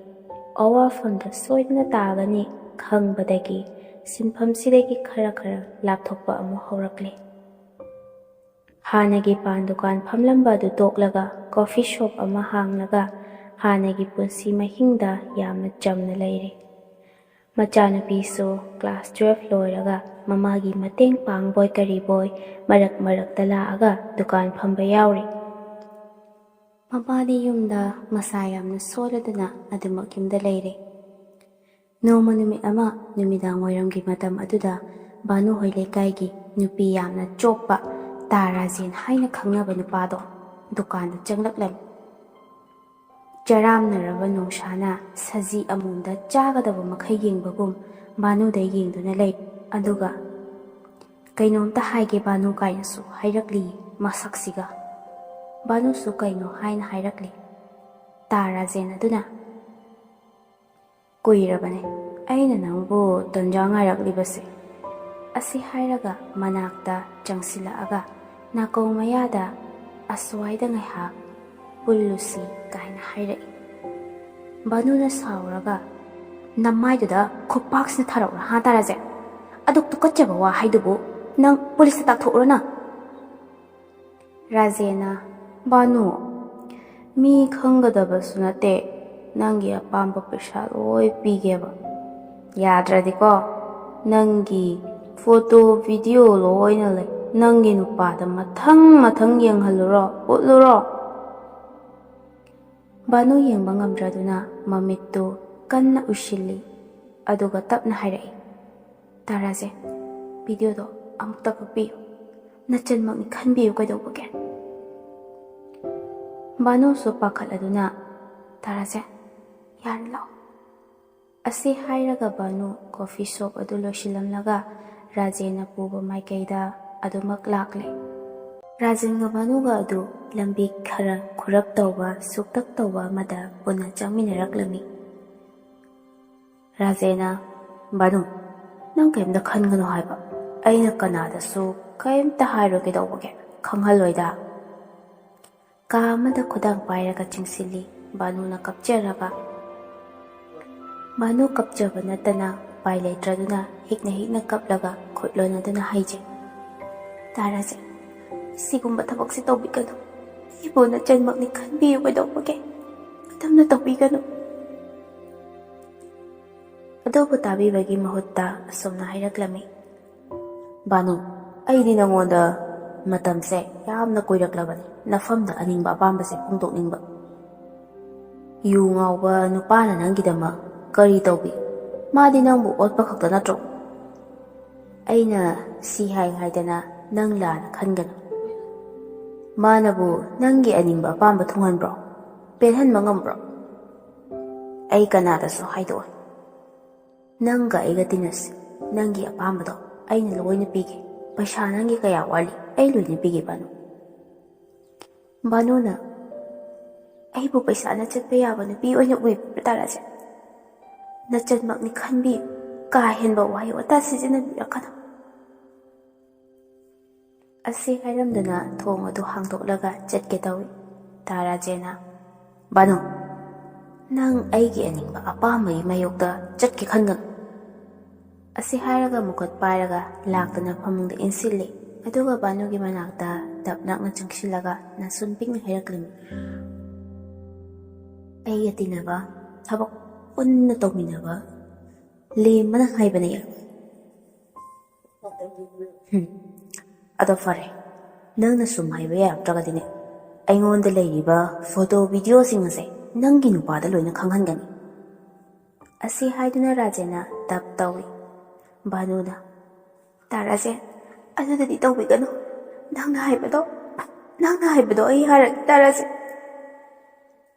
ꯑꯋꯥꯐꯝꯗ ꯁꯣꯏꯗꯅ ꯇꯥꯒꯅꯤ ꯈꯪꯕꯗꯒꯤ ꯁꯤꯟꯐꯝꯁꯤꯗꯒꯤ ꯈꯔ ꯈꯔ ꯂꯥꯞꯊꯣꯛꯄ ꯑꯃꯨꯛ ꯍꯧꯔꯛꯂꯦ꯫ ꯍꯥꯟꯅꯒꯤ ꯄꯥꯟ ꯗꯨꯀꯥꯟ ꯐꯝꯂꯝꯕ ꯑꯗꯨ ꯇꯣꯛꯂꯒ ꯀꯣꯐꯤ ꯁꯣꯞ ꯑꯃ ꯍꯥꯡꯂꯒ ꯍꯥꯟꯅꯒꯤ ꯄꯨꯟꯁꯤ ꯃꯍꯤꯡꯗ ꯌꯥꯝꯅ ꯆꯝꯅ ꯂꯩꯔꯦ꯫ ꯃꯆꯥꯅꯨꯄꯤꯁꯨ ꯀ꯭ꯂꯥꯁ ꯇꯨꯋꯦꯜꯐ ꯂꯣꯏꯔꯒ ꯃꯃꯥꯒꯤ ꯃꯇꯦꯡ ꯄꯥꯡꯕꯣꯏ ꯀꯔꯤꯕꯣꯏ ꯃꯔꯛ ꯃꯔꯛꯇ ꯂꯥꯛꯑꯒ ꯗꯨꯀꯥꯟ ꯐꯝꯕ ꯌꯥꯎꯔꯤ꯫ ꯃꯃꯥꯗꯤ ꯌꯨꯝꯗ ꯃꯁꯥ ꯌꯥꯝꯅ ꯁꯣꯜꯂꯗꯨꯅ ꯑꯗꯨꯃꯛ ꯌꯨꯝꯗ ꯂꯩꯔꯦ꯫ ꯅꯣꯡꯃ ꯅꯨꯃꯤꯠ ꯑꯃ ꯅꯨꯃꯤꯗꯥꯡ ꯋꯥꯏꯔꯝꯒꯤ ꯃꯇꯝ ꯑꯗꯨꯗ ꯚꯥꯅꯨ ꯍꯣꯏ ꯂꯩꯀꯥꯏꯒꯤ ꯅꯨꯄꯤ ꯌꯥꯝꯅ ꯆꯣꯞꯄ ꯇꯥ ꯔꯥꯖꯦꯟ ꯍꯥꯏꯅ ꯈꯪꯅꯕ ꯅꯨꯄꯥꯗꯣ ꯗꯨꯀꯥꯟꯗ ꯆꯪꯂꯛꯂꯝꯃꯤ꯫ ꯆꯔꯥꯝꯅꯔꯕ ꯅꯣꯡꯁꯥꯅ ꯁꯖꯤ ꯑꯃꯣꯝꯗ ꯆꯥꯒꯗꯕ ꯃꯈꯩ ꯌꯦꯡꯕꯒꯨꯝ ꯚꯥꯅꯨꯗ ꯌꯦꯡꯗꯨꯅ ꯂꯩ꯫ ꯑꯗꯨꯒ "ꯀꯩꯅꯣꯝꯇ ꯍꯥꯏꯒꯦ ꯚꯥꯅꯨ" ꯀꯥꯏꯅꯁꯨ ꯍꯥꯏꯔꯛꯂꯤ ꯃꯁꯛꯁꯤꯒ꯫ ꯚꯥꯅꯨꯁꯨ ꯀꯩꯅꯣ ꯍꯥꯏꯅ ꯍꯥꯏꯔꯛꯂꯤ꯫ ꯇꯥ ꯔꯥꯖꯦꯟ ꯑꯗꯨꯅ, "ꯀꯨꯏꯔꯕꯅꯦ ꯑꯩꯅ ꯅꯪꯕꯨ ꯇꯟꯖꯥ ꯉꯥꯏꯔꯛꯂꯤꯕꯁꯦ" ꯑꯁꯤ ꯍꯥꯏꯔꯒ ꯃꯅꯥꯛꯇ ꯆꯪꯁꯤꯜꯂꯛꯑꯒ ꯅꯥꯀꯧ ꯃꯌꯥꯗ "ꯑꯁ꯭ꯋꯥꯏꯗ ꯉꯥꯏꯍꯥꯛ ꯄꯨꯜꯂꯨꯁꯤ" ꯀꯥꯏꯅ ꯍꯥꯏꯔꯛꯏ꯫ ꯚꯥꯅꯨꯅ ꯁꯥꯎꯔꯒ, "ꯅꯃꯥꯏꯗꯨꯗ ꯈꯨꯄꯥꯛꯁꯤꯅ ꯊꯥꯔꯛꯎꯔꯥ ꯍꯥ ꯇꯥ ꯔꯥꯖꯦꯟ? ꯑꯗꯨꯛ ꯇꯨꯀꯠꯆꯕ ꯋꯥ ꯍꯥꯏꯗꯨꯕꯨ ꯅꯪ ꯄꯨꯂꯤꯁꯇ ꯇꯥꯛꯊꯣꯛꯎꯔꯣ ꯅꯪ?" ꯔꯥꯖꯦꯟꯅ, "ꯚꯥꯅꯨ, ꯃꯤ ꯈꯪꯒꯗꯕꯁꯨ ꯅꯠꯇꯦ, ꯅꯪꯒꯤ ꯑꯄꯥꯝꯕ ꯄꯩꯁꯥ ꯂꯣꯏ ꯄꯤꯒꯦꯕ꯫ ꯌꯥꯗ꯭ꯔꯗꯤꯀꯣ, ꯅꯪꯒꯤ ꯐꯣꯇꯣ ꯚꯤꯗꯤꯑꯣ ꯂꯣꯏꯅ ꯂꯩ, ꯅꯪꯒꯤ ꯅꯨꯄꯥꯗ ꯃꯊꯪ ꯃꯊꯪ ꯌꯦꯡꯍꯜꯂꯨꯔꯣ, ꯎꯠꯂꯨꯔꯣ?" ꯚꯥꯅꯨ ꯌꯦꯡꯕ ꯉꯝꯗ꯭ꯔꯗꯨꯅ ꯃꯃꯤꯠꯇꯨ ꯀꯟꯅ ꯎꯏꯁꯤꯜꯂꯤ, ꯑꯗꯨꯒ ꯇꯞꯅ ꯍꯥꯏꯔꯛꯏ, "ꯇꯥ ꯔꯥꯖꯦꯟ, ꯚꯤꯗꯤꯑꯣꯗꯣ ꯑꯃꯨꯛꯇ ꯀꯛꯄꯤꯌꯨ, ꯅꯆꯟꯃꯛꯅꯤ ꯈꯟꯕꯤꯌꯨ ꯀꯩꯗꯧꯕꯒꯦ?" ꯚꯥꯅꯨꯁꯨ ꯄꯥꯈꯠꯂꯗꯨꯅ, "ꯇꯥ ꯔꯥꯖꯦꯟ, ꯌꯥꯔꯦ ꯂꯥꯛꯑꯣ" ꯑꯁꯤ ꯍꯥꯏꯔꯒ ꯚꯥꯅꯨ ꯀꯣꯐꯤ ꯁꯣꯞ ꯑꯗꯨ ꯂꯣꯏꯁꯤꯜꯂꯝꯂꯒ ꯔꯥꯖꯦꯟꯅ ꯄꯨꯕ ꯃꯥꯏꯀꯩꯗ ꯑꯗꯨꯃꯛ ꯂꯥꯛꯂꯦ꯫ ꯔꯥꯖꯦꯟꯒ ꯚꯥꯅꯨꯒ ꯑꯗꯨ ꯂꯝꯕꯤ ꯈꯔ ꯈꯨꯔꯞ ꯇꯧꯕ, ꯁꯨꯛꯇꯛ ꯇꯧꯕ ꯑꯃꯗ ꯄꯨꯟꯅ ꯆꯪꯃꯤꯟꯅꯔꯛꯂꯝꯃꯤ꯫ ꯔꯥꯖꯦꯟꯅ, "ꯚꯥꯅꯨ, ꯅꯪ ꯀꯩꯝꯇ ꯈꯟꯒꯅꯨ ꯍꯥꯏꯕ꯫ ꯑꯩꯅ ꯀꯅꯥꯗꯁꯨ ꯀꯩꯝꯇ ꯍꯥꯏꯔꯣꯏ, ꯀꯩꯗꯧꯕꯒꯦ? ꯈꯪꯍꯜꯂꯣꯏꯗ꯫" ꯀꯥ ꯑꯃꯗ ꯈꯨꯗꯥꯡ ꯄꯥꯏꯔꯒ ꯆꯤꯡꯁꯤꯜꯂꯤ꯫ ꯚꯥꯅꯨꯅ ꯀꯞꯆꯔꯒ, ꯚꯥꯅꯨ ꯀꯞꯆꯕ ꯅꯠꯇꯅ ꯎꯄꯥꯏ ꯂꯩꯇ꯭ꯔꯗꯨꯅ ꯍꯤꯛꯅ ꯍꯤꯛꯅ ꯀꯞꯂꯒ ꯈꯨꯠ ꯂꯣꯟꯅꯗꯨꯅ ꯍꯥꯏꯖꯩ, "ꯇꯥ ꯔꯥꯖꯦꯟ, ꯁꯤꯒꯨꯝꯕ ꯊꯕꯛꯁꯤ ꯇꯧꯕꯤꯒꯅꯨ꯫ ꯑꯩꯕꯨ ꯅꯆꯟꯃꯛꯅꯤ ꯈꯟꯕꯤꯌꯨ, ꯀꯩꯗꯧꯕꯒꯦ? ꯑꯗꯨꯝꯅ ꯇꯧꯕꯤꯒꯅꯨ꯫" ꯑꯗꯨꯕꯨ ꯇꯥꯕꯤꯕꯒꯤ ꯃꯍꯨꯠꯇ ꯑꯁꯨꯝꯅ ꯍꯥꯏꯔꯛꯂꯝꯃꯤ, "ꯚꯥꯅꯨ, ꯑꯩꯗꯤ ꯅꯉꯣꯟꯗ ꯃꯇꯝꯁꯦ ꯌꯥꯝꯅ ꯀꯨꯏꯔꯛꯂꯕꯅꯤ, ꯅꯐꯝꯗ ꯑꯅꯤꯡꯕ ꯑꯄꯥꯝꯕꯁꯦ ꯐꯣꯡꯗꯣꯛꯅꯤꯡꯕ꯫ ꯌꯨ ꯉꯥꯎꯕ ꯅꯨꯄꯥꯅ ꯅꯪꯒꯤꯗꯃꯛ ꯀꯔꯤ ꯇꯧꯕꯤ? ꯃꯥꯗꯤ ꯅꯪꯕꯨ ꯑꯣꯠꯄ ꯈꯛꯇ ꯅꯠꯇ꯭ꯔꯣ? ꯑꯩꯅ ꯁꯤ ꯍꯥꯏ ꯍꯥꯏꯗꯅ ꯅꯪ ꯂꯥꯟꯅ ꯈꯟꯒꯅꯨ꯫ ꯃꯥꯅꯕꯨ ꯅꯪꯒꯤ ꯑꯅꯤꯡꯕ ꯑꯄꯥꯝꯕ ꯊꯨꯡꯍꯟꯕ꯭ꯔꯣ? ꯄꯦꯜꯍꯟꯕ ꯉꯝꯕ꯭ꯔꯣ? ꯑꯩ ꯀꯅꯥꯗꯁꯨ ꯍꯥꯏꯗꯣꯛꯑꯣꯏ꯫ ꯅꯪꯒ ꯑꯩꯒ ꯇꯤꯟꯅꯁꯤ꯫ ꯅꯪꯒꯤ ꯑꯄꯥꯝꯕꯗꯣ ꯑꯩꯅ ꯂꯣꯏꯅ ꯄꯤꯒꯦ꯫ ꯄꯩꯁꯥ ꯅꯪꯒꯤ ꯀꯌꯥ ꯋꯥꯠꯂꯤ, ꯑꯩ ꯂꯣꯏꯅ ꯄꯤꯒꯦ, ꯚꯥꯅꯨ꯫" ꯚꯥꯅꯨꯅ, "ꯑꯩꯕꯨ ꯄꯩꯁꯥꯅ ꯆꯠꯄ ꯌꯥꯕ ꯅꯨꯄꯤ ꯑꯣꯏꯅ ꯎꯏꯕ꯭ꯔꯥ, ꯇꯥ ꯔꯥꯖꯦꯟ? ꯅꯆꯟꯃꯛꯅꯤ ꯈꯟꯕꯤꯌꯨ꯫ ꯀꯥ ꯍꯦꯟꯕ ꯋꯥꯍꯩ ꯋꯥꯇꯥ ꯁꯤꯖꯤꯟꯅꯕꯤꯔꯛꯀꯅꯨ꯫" ꯑꯁꯤ ꯍꯥꯏꯔꯝꯗꯨꯅ ꯊꯣꯡ ꯑꯗꯨ ꯍꯥꯡꯗꯣꯛꯂꯒ ꯆꯠꯀꯦ ꯇꯧꯏ꯫ ꯇꯥ ꯔꯥꯖꯦꯟꯅ, "ꯚꯥꯅꯨ, ꯅꯪ ꯑꯩꯒꯤ ꯑꯅꯤꯡꯕ ꯑꯄꯥꯝꯕꯒꯤ ꯃꯥꯌꯣꯛꯇ ꯆꯠꯀꯦ ꯈꯟꯒꯅꯨ꯫" ꯑꯁꯤ ꯍꯥꯏꯔꯒ ꯃꯈꯨꯠ ꯄꯥꯏꯔꯒ ꯂꯥꯛꯇꯨꯅ ꯐꯃꯨꯡꯗ ꯏꯟꯁꯤꯜꯂꯤ꯫ ꯑꯗꯨꯒ ꯚꯥꯅꯨꯒꯤ ꯃꯅꯥꯛꯇ ꯇꯞ ꯅꯛꯅ ꯆꯪꯁꯤꯜꯂꯒ ꯅꯥꯁꯨꯟ ꯄꯤꯛꯅ ꯍꯥꯏꯔꯛꯂꯝꯃꯤ, "ꯑꯩꯒ ꯇꯤꯟꯅꯕ, ꯊꯕꯛ ꯄꯨꯟꯅ ꯇꯧꯃꯤꯟꯅꯕ ꯂꯦꯝꯕꯅ ꯍꯥꯏꯕꯅ ꯌꯥꯝ꯫ ꯍꯨꯝ꯫ ꯑꯗꯣ ꯐꯔꯦ, ꯅꯪꯅ ꯁꯨꯝ ꯍꯥꯏꯕ ꯌꯥꯔꯛꯇ꯭ꯔꯒꯗꯤꯅꯦ, ꯑꯩꯉꯣꯟꯗ ꯂꯩꯔꯤꯕ ꯐꯣꯇꯣ ꯚꯤꯗꯤꯑꯣꯁꯤꯡ ꯑꯁꯦ ꯅꯪꯒꯤ ꯅꯨꯄꯥꯗ ꯂꯣꯏꯅ ꯈꯪꯍꯟꯒꯅꯤ꯫" ꯑꯁꯤ ꯍꯥꯏꯗꯨꯅ ꯔꯥꯖꯦꯟꯅ ꯇꯞ ꯇꯧꯏ꯫ ꯚꯥꯅꯨꯅ, "ꯇꯥ ꯔꯥꯖꯦꯟ, ꯑꯗꯨꯗꯗꯤ ꯇꯧꯕꯤꯒꯅꯨ꯫ ꯅꯪꯅ ꯍꯥꯏꯕꯗꯣ, ꯅꯪꯅ ꯍꯥꯏꯕꯗꯣ ꯑꯩ ꯌꯥꯔꯒꯦ, ꯇꯥ ꯔꯥꯖꯦꯟ꯫"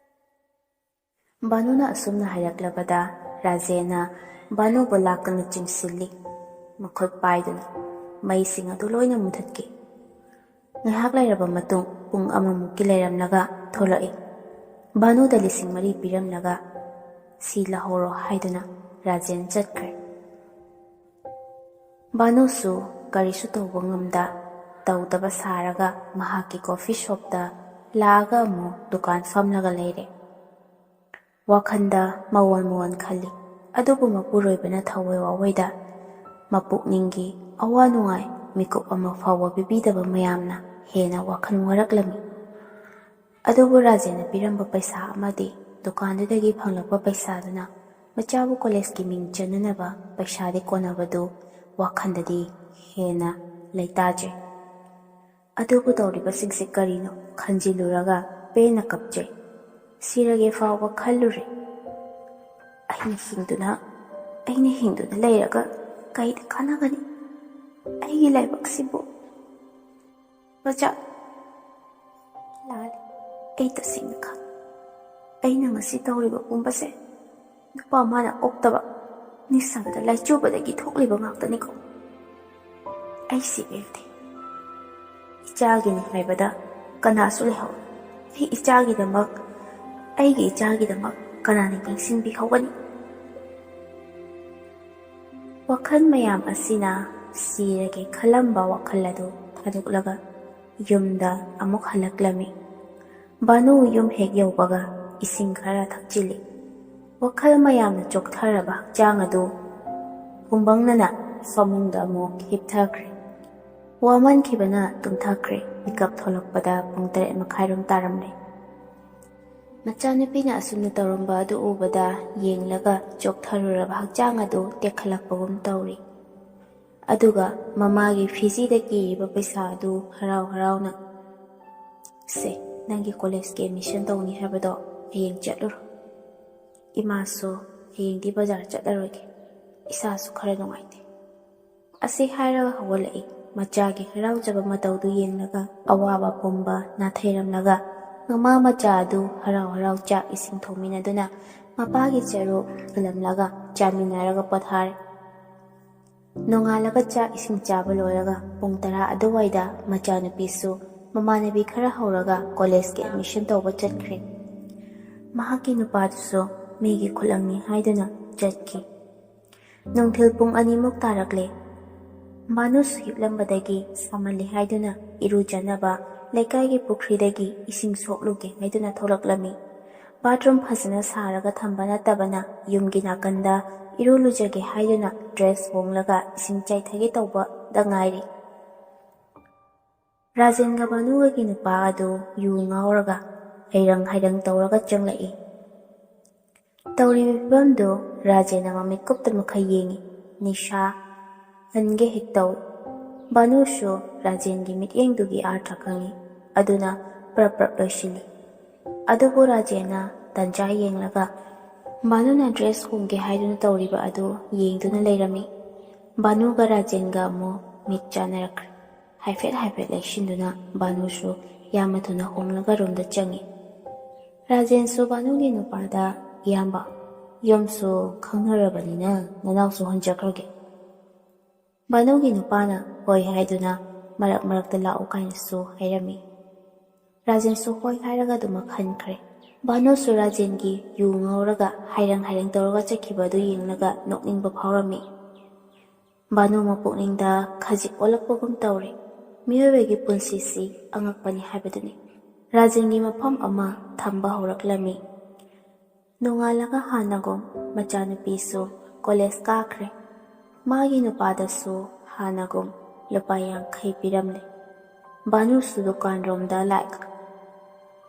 ꯚꯥꯅꯨꯅ ꯑꯁꯨꯝꯅ ꯍꯥꯏꯔꯛꯂꯕꯗ ꯔꯥꯖꯦꯟꯅ ꯚꯥꯅꯨꯕꯨ ꯂꯥꯛꯇꯨꯅ ꯆꯤꯡꯁꯤꯜꯂꯤ꯫ ꯃꯈꯨꯠ ꯄꯥꯏꯗꯨꯅ ꯃꯩꯁꯤꯡ ꯑꯗꯨ ꯂꯣꯏꯅ ꯃꯨꯊꯠꯈꯤ꯫ ꯉꯥꯏꯍꯥꯛ ꯂꯩꯔꯕ ꯃꯇꯨꯡ ꯄꯨꯡ ꯑꯃꯃꯨꯛꯀꯤ ꯂꯩꯔꯝꯂꯒ ꯊꯣꯛꯂꯛꯏ꯫ ꯚꯥꯅꯨꯗ ꯂꯤꯁꯤꯡ ꯃꯔꯤ ꯄꯤꯔꯝꯂꯒ ꯁꯤ ꯂꯧꯍꯧꯔꯣ ꯍꯥꯏꯗꯨꯅ ꯔꯥꯖꯦꯟ ꯆꯠꯈ꯭ꯔꯦ꯫ ꯚꯥꯅꯨꯁꯨ ꯀꯔꯤꯁꯨ ꯇꯧꯕ ꯉꯝꯗ ꯇꯧꯗꯕ ꯁꯥꯔꯒ ꯃꯍꯥꯛꯀꯤ ꯀꯣꯐꯤ ꯁꯣꯞꯇ ꯂꯥꯛꯑꯒ ꯑꯃꯨꯛ ꯗꯨꯀꯥꯟ ꯐꯝꯂꯒ ꯂꯩꯔꯦ꯫ ꯋꯥꯈꯜꯗ ꯃꯑꯣꯟ ꯃꯑꯣꯟ ꯈꯜꯂꯤ꯫ ꯑꯗꯨꯕꯨ ꯃꯄꯨꯔꯣꯏꯕꯅ ꯊꯋꯥꯏ ꯋꯥꯋꯣꯏꯗ ꯃꯄꯨꯛꯅꯤꯡꯒꯤ ꯑꯋꯥ ꯅꯨꯡꯉꯥꯏ ꯃꯤꯀꯨꯞ ꯑꯃ ꯐꯥꯎꯕ ꯄꯤꯕꯤꯗꯕ ꯃꯌꯥꯝꯅ ꯍꯦꯟꯅ ꯋꯥꯈꯜ ꯋꯥꯔꯛꯂꯝꯃꯤ꯫ ꯑꯗꯨꯕꯨ ꯔꯥꯖꯦꯟꯅ ꯄꯤꯔꯝꯕ ꯄꯩꯁꯥ ꯑꯃꯗꯤ ꯗꯨꯀꯥꯟꯗꯨꯗꯒꯤ ꯐꯪꯂꯛꯄ ꯄꯩꯁꯥꯗꯨꯅ ꯃꯆꯥꯕꯨ ꯀꯣꯂꯦꯖꯀꯤ ꯃꯤꯡ ꯆꯟꯅꯅꯕ ꯄꯩꯁꯥꯗꯤ ꯀꯣꯟꯅꯕꯗꯨ ꯋꯥꯈꯜꯗꯗꯤ ꯍꯦꯟꯅ ꯂꯩꯇꯥꯖꯩ꯫ ꯑꯗꯨꯕꯨ ꯇꯧꯔꯤꯕꯁꯤꯡꯁꯦ ꯀꯔꯤꯅꯣ ꯈꯟꯖꯤꯜꯂꯨꯔꯒ ꯄꯦꯟꯅ ꯀꯞꯆꯩ꯫ ꯁꯤꯔꯒꯦ ꯐꯥꯎꯕ ꯈꯜꯂꯨꯔꯦ꯫ ꯑꯩꯅ ꯍꯤꯡꯗꯨꯅ, ꯑꯩꯅ ꯍꯤꯡꯗꯨꯅ ꯂꯩꯔꯒ ꯀꯩꯗ ꯀꯥꯟꯅꯒꯅꯤ? ꯑꯩꯒꯤ ꯂꯥꯏꯕꯛꯁꯤꯕꯨ꯫ ꯃꯆꯥ, ꯂꯥꯜꯂꯦ꯫ ꯑꯩ ꯇꯁꯦꯡꯅ ꯈꯪꯉꯤ꯫ ꯑꯩꯅ ꯉꯁꯤ ꯇꯧꯔꯤꯕ ꯄꯨꯝꯕꯁꯦ ꯅꯨꯄꯥ ꯃꯥꯅ ꯑꯣꯛꯇꯕ, ꯅꯤꯡꯁꯤꯡꯕꯗ ꯂꯥꯏꯆꯨꯕꯗꯒꯤ ꯊꯣꯛꯂꯤꯕ ꯉꯥꯛꯇꯅꯤꯀꯣ꯫ ꯑꯩ ꯁꯤꯕ ꯌꯥꯗꯦ꯫ ꯏꯆꯥꯒꯤꯅꯤ ꯍꯥꯏꯕꯗ ꯀꯅꯥꯁꯨ ꯂꯩꯍꯧꯔꯣꯏ꯫ ꯑꯩ ꯏꯆꯥꯒꯤꯗꯃꯛ, ꯑꯩꯒꯤ ꯏꯆꯥꯒꯤꯗꯃꯛ ꯀꯅꯥꯅ ꯌꯦꯡꯁꯤꯟꯕꯤꯍꯧꯒꯅꯤ? ꯋꯥꯈꯜ ꯃꯌꯥꯝ ꯑꯁꯤꯅ ꯁꯤꯔꯒꯦ ꯈꯜꯂꯝꯕ ꯋꯥꯈꯜ ꯑꯗꯨ ꯊꯥꯗꯣꯛꯂꯒ ꯌꯨꯝꯗ ꯑꯃꯨꯛ ꯍꯜꯂꯛꯂꯝꯃꯤ꯫ ꯚꯥꯅꯨ ꯌꯨꯝ ꯍꯦꯛ ꯌꯧꯕꯒ ꯏꯁꯤꯡ ꯈꯔ ꯊꯛꯆꯤꯜꯂꯤ꯫ ꯋꯥꯈꯜ ꯃꯌꯥꯝꯅ ꯆꯣꯛꯊꯔꯕ ꯍꯛꯆꯥꯡ ꯑꯗꯨ ꯍꯨꯝꯕꯪꯅꯅ ꯐꯃꯨꯡꯗ ꯑꯃꯨꯛ ꯍꯤꯞꯊꯈ꯭ꯔꯦ꯫ ꯋꯥꯃꯟꯈꯤꯕꯅ ꯇꯨꯝꯊꯈ꯭ꯔꯦ꯫ ꯃꯤꯀꯞ ꯊꯣꯛꯂꯛꯄꯗ ꯄꯨꯡ ꯇꯔꯦꯠ ꯃꯈꯥꯏꯔꯣꯝ ꯇꯥꯔꯝꯂꯦ꯫ ꯃꯆꯥꯅꯨꯄꯤꯅ ꯑꯁꯨꯝꯅ ꯇꯧꯔꯝꯕ ꯑꯗꯨ ꯎꯕꯗ ꯌꯦꯡꯂꯒ ꯆꯣꯛꯊꯔꯨꯔꯕ ꯍꯛꯆꯥꯡ ꯑꯗꯨ ꯇꯦꯛꯈꯠꯂꯛꯄꯒꯨꯝ ꯇꯧꯔꯤ꯫ ꯑꯗꯨꯒ ꯃꯃꯥꯒꯤ ꯐꯤꯖꯤꯗ ꯀꯤꯔꯤꯕ ꯄꯩꯁꯥ ꯑꯗꯨ ꯍꯔꯥꯎ ꯍꯔꯥꯎꯅ, "ꯁꯦ, ꯅꯪꯒꯤ ꯀꯣꯂꯦꯖꯀꯤ ꯑꯦꯗꯃꯤꯁꯟ ꯇꯧꯅꯤ ꯍꯥꯏꯕꯗꯣ ꯍꯌꯦꯡ ꯆꯠꯂꯨꯔꯣ꯫ ꯏꯃꯥꯁꯨ ꯍꯌꯦꯡꯗꯤ ꯕꯖꯥꯔ ꯆꯠꯂꯔꯣꯏꯒꯦ꯫ ꯏꯁꯥꯁꯨ ꯈꯔ ꯅꯨꯡꯉꯥꯏꯇꯦ"꯫ ꯑꯁꯤ ꯍꯥꯏꯔꯒ ꯍꯧꯒꯠꯂꯛꯏ꯫ ꯃꯆꯥꯒꯤ ꯍꯔꯥꯎꯖꯕ ꯃꯇꯧꯗꯨ ꯌꯦꯡꯂꯒ ꯑꯋꯥꯕ ꯄꯨꯝꯕ ꯅꯥꯊꯩꯔꯝꯂꯒ ꯃꯃꯥ ꯃꯆꯥ ꯑꯗꯨ ꯍꯔꯥꯎ ꯍꯔꯥꯎ ꯆꯥꯛ ꯏꯁꯤꯡ ꯊꯣꯡꯃꯤꯟꯅꯗꯨꯅ ꯃꯄꯥꯒꯤ ꯆꯔꯨ ꯊꯤꯜꯂꯝꯂꯒ ꯆꯥꯃꯤꯟꯅꯔꯒ ꯄꯣꯊꯥꯔꯦ꯫ ꯅꯣꯡꯉꯥꯜꯂꯒ ꯆꯥꯛ ꯏꯁꯤꯡ ꯆꯥꯕ ꯂꯣꯏꯔꯒ ꯄꯨꯡ ꯇꯔꯥ ꯑꯗꯨꯋꯥꯏꯗ ꯃꯆꯥꯅꯨꯄꯤꯁꯨ ꯃꯃꯥꯟꯅꯕꯤ ꯈꯔ ꯍꯧꯔꯒ ꯀꯣꯂꯦꯖꯀꯤ ꯑꯦꯗꯃꯤꯁꯟ ꯇꯧꯕ ꯆꯠꯈ꯭ꯔꯦ꯫ ꯃꯍꯥꯛꯀꯤ ꯅꯨꯄꯥꯗꯨꯁꯨ ꯃꯤꯒꯤ ꯈꯨꯂꯪꯅꯤ ꯍꯥꯏꯗꯨꯅ ꯆꯠꯈꯤ꯫ ꯅꯨꯡꯊꯤꯜ ꯄꯨꯡ ꯑꯅꯤꯃꯨꯛ ꯇꯥꯔꯛꯂꯦ꯫ ꯚꯥꯅꯨꯁꯨ ꯍꯤꯞꯂꯝꯕꯗꯒꯤ ꯁꯥꯃꯜꯂꯤ ꯍꯥꯏꯗꯨꯅ ꯏꯔꯨꯖꯅꯕ ꯂꯩꯀꯥꯏꯒꯤ ꯄꯨꯈ꯭ꯔꯤꯗꯒꯤ ꯏꯁꯤꯡ ꯁꯣꯛꯂꯨꯒꯦ ꯍꯥꯏꯗꯨꯅ ꯊꯣꯛꯂꯛꯂꯝꯃꯤ꯫ ꯕꯥꯊꯔꯨꯝ ꯐꯖꯅ ꯁꯥꯔꯒ ꯊꯝꯕ ꯅꯠꯇꯕꯅ ꯌꯨꯝꯒꯤ ꯅꯥꯀꯟꯗ ꯏꯔꯨ ꯂꯨꯖꯒꯦ ꯍꯥꯏꯗꯨꯅ ꯗ꯭ꯔꯦꯁ ꯍꯣꯡꯂꯒ ꯏꯁꯤꯡ ꯆꯥꯏꯊꯒꯦ ꯇꯧꯕꯗ ꯉꯥꯏꯔꯤ꯫ ꯔꯥꯖꯦꯟꯒ ꯚꯥꯅꯨꯒꯒꯤ ꯅꯨꯄꯥ ꯑꯗꯨ ꯌꯨ ꯉꯥꯎꯔꯒ ꯍꯩꯔꯪ ꯍꯩꯔꯪ ꯇꯧꯔꯒ ꯆꯪꯂꯛꯏ꯫ ꯇꯧꯔꯤꯕ ꯐꯤꯕꯝꯗꯨ ꯔꯥꯖꯦꯟꯅ ꯃꯃꯤꯠ ꯀꯨꯞꯇ ꯃꯈꯩ ꯌꯦꯡꯏ꯫ ꯅꯤꯁꯥ ꯍꯟꯒꯦ ꯍꯦꯛ ꯇꯧꯏ꯫ ꯚꯥꯅꯨꯁꯨ ꯔꯥꯖꯦꯟꯒꯤ ꯃꯤꯠꯌꯦꯡꯗꯨꯒꯤ ꯑꯥꯔꯊ ꯈꯪꯏ꯫ ꯑꯗꯨꯅ ꯄ꯭ꯔꯞ ꯄ꯭ꯔꯞ ꯂꯣꯏꯁꯤꯜꯂꯤ꯫ ꯑꯗꯨꯕꯨ ꯔꯥꯖꯦꯟꯅ ꯇꯟꯖꯥ ꯌꯦꯡꯂꯒ ꯚꯥꯅꯨꯅ ꯗ꯭ꯔꯦꯁ ꯍꯣꯡꯒꯦ ꯍꯥꯏꯗꯨꯅ ꯇꯧꯔꯤꯕ ꯑꯗꯨ ꯌꯦꯡꯗꯨꯅ ꯂꯩꯔꯝꯃꯤ꯫ ꯚꯥꯅꯨꯒ ꯔꯥꯖꯦꯟꯒ ꯑꯃꯨꯛ ꯃꯤꯠ ꯆꯥꯟꯅꯔꯛꯈ꯭ꯔꯦ꯫ ꯍꯥꯏꯐꯦꯠ ꯍꯥꯏꯐꯦꯠ ꯂꯩꯁꯤꯟꯗꯨꯅ ꯚꯥꯅꯨꯁꯨ ꯌꯥꯝꯅ ꯊꯨꯅ ꯍꯣꯡꯂꯒ ꯔꯨꯝꯗ ꯆꯪꯏ꯫ ꯔꯥꯖꯦꯟꯁꯨ ꯚꯥꯅꯨꯒꯤ ꯅꯨꯄꯥꯗ, "ꯏꯌꯥꯝꯕ, ꯌꯨꯝꯁꯨ ꯈꯪꯅꯔꯕꯅꯤꯅ ꯅꯅꯥꯎꯁꯨ ꯍꯟꯖꯈ꯭ꯔꯒꯦ?" ꯚꯥꯅꯨꯒꯤ ꯅꯨꯄꯥꯅ ꯍꯣꯏ ꯍꯥꯏꯗꯨꯅ ꯃꯔꯛ ꯃꯔꯛꯇ ꯂꯥꯛꯎ ꯀꯥꯏꯅꯁꯨ ꯍꯥꯏꯔꯝꯃꯤ꯫ ꯔꯥꯖꯦꯟꯁꯨ ꯍꯣꯏ ꯍꯥꯏꯔꯒ ꯑꯗꯨꯃꯛ ꯍꯟꯈ꯭ꯔꯦ꯫ ꯚꯥꯅꯨꯁꯨ ꯔꯥꯖꯦꯟꯒꯤ ꯌꯨ ꯉꯧꯔꯒ ꯍꯥꯏꯔꯪ ꯍꯥꯏꯔꯪ ꯇꯧꯔꯒ ꯆꯠꯈꯤꯕ ꯑꯗꯨ ꯌꯦꯡꯂꯒ ꯅꯣꯛꯅꯤꯡꯕ ꯐꯥꯎꯔꯝꯃꯤ꯫ ꯚꯥꯅꯨ ꯃꯄꯨꯛꯅꯤꯡꯗ ꯈꯖꯤꯛ ꯑꯣꯜꯂꯛꯄꯒꯨꯝ ꯇꯧꯔꯦ꯫ ꯃꯤꯑꯣꯏꯕꯒꯤ ꯄꯨꯟꯁꯤꯁꯤ ꯑꯉꯛꯄꯅꯤ ꯍꯥꯏꯕꯗꯨꯅꯤ꯫ ꯔꯥꯖꯦꯟꯒꯤ ꯃꯐꯝ ꯑꯃ ꯊꯝꯕ ꯍꯧꯔꯛꯂꯝꯃꯤ꯫ ꯅꯣꯡꯉꯥꯜꯂꯒ ꯍꯥꯟꯅꯒꯨꯝ ꯃꯆꯥꯅꯨꯄꯤꯁꯨ ꯀꯣꯂꯦꯖ ꯀꯥꯈ꯭ꯔꯦ꯫ ꯃꯥꯒꯤ ꯅꯨꯄꯥꯗꯁꯨ ꯍꯥꯟꯅꯒꯨꯝ ꯂꯨꯄꯥ ꯌꯥꯡꯈꯩ ꯄꯤꯔꯝꯂꯦ꯫ ꯚꯥꯅꯨꯁꯨ ꯗꯨꯀꯥꯟꯔꯣꯝꯗ ꯂꯥꯛꯏ꯫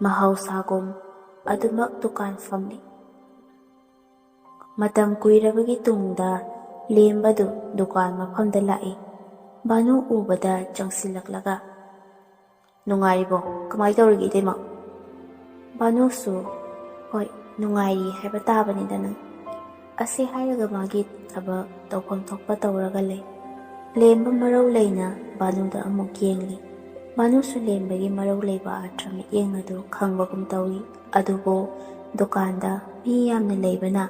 ꯃꯍꯧꯁꯥꯒꯨꯝ ꯑꯗꯨꯃꯛ ꯗꯨꯀꯥꯟ ꯐꯝꯂꯤ꯫ ꯃꯇꯝ ꯀꯨꯏꯔꯕꯒꯤ ꯇꯨꯡꯗ ꯂꯦꯝꯕꯗꯨ ꯗꯨꯀꯥꯟ ꯃꯐꯝꯗ ꯂꯥꯛꯏ꯫ ꯚꯥꯅꯨ ꯎꯕꯗ ꯆꯪꯁꯤꯜꯂꯛꯂꯒ, "ꯅꯨꯡꯉꯥꯏꯔꯤꯕꯣ? ꯀꯃꯥꯏ ꯇꯧꯔꯤꯒꯦ, ꯏꯇꯩꯃ?" ꯚꯥꯅꯨꯁꯨ, "ꯍꯣꯏ, ꯅꯨꯡꯉꯥꯏꯔꯤ ꯍꯥꯏꯕ ꯇꯥꯕꯅꯤꯗꯅ"꯫ ꯑꯁꯤ ꯍꯥꯏꯔꯒ ꯃꯥꯒꯤ ꯊꯕꯛ ꯇꯧꯐꯝ ꯊꯣꯛꯄ ꯇꯧꯔꯒ ꯂꯩ꯫ ꯂꯦꯝꯕ ꯃꯔꯧ ꯂꯩꯅ ꯚꯥꯅꯨꯗ ꯑꯃꯨꯛ ꯌꯦꯡꯂꯤ꯫ ꯚꯥꯅꯨꯁꯨ ꯂꯦꯝꯕꯒꯤ ꯃꯔꯧ ꯂꯩꯕ ꯑꯥꯔꯊ ꯃꯤꯠꯌꯦꯡ ꯑꯗꯨ ꯈꯪꯕꯒꯨꯝ ꯇꯧꯏ꯫ ꯑꯗꯨꯕꯨ ꯗꯨꯀꯥꯟꯗ ꯃꯤ ꯌꯥꯝꯅ ꯂꯩꯕꯅ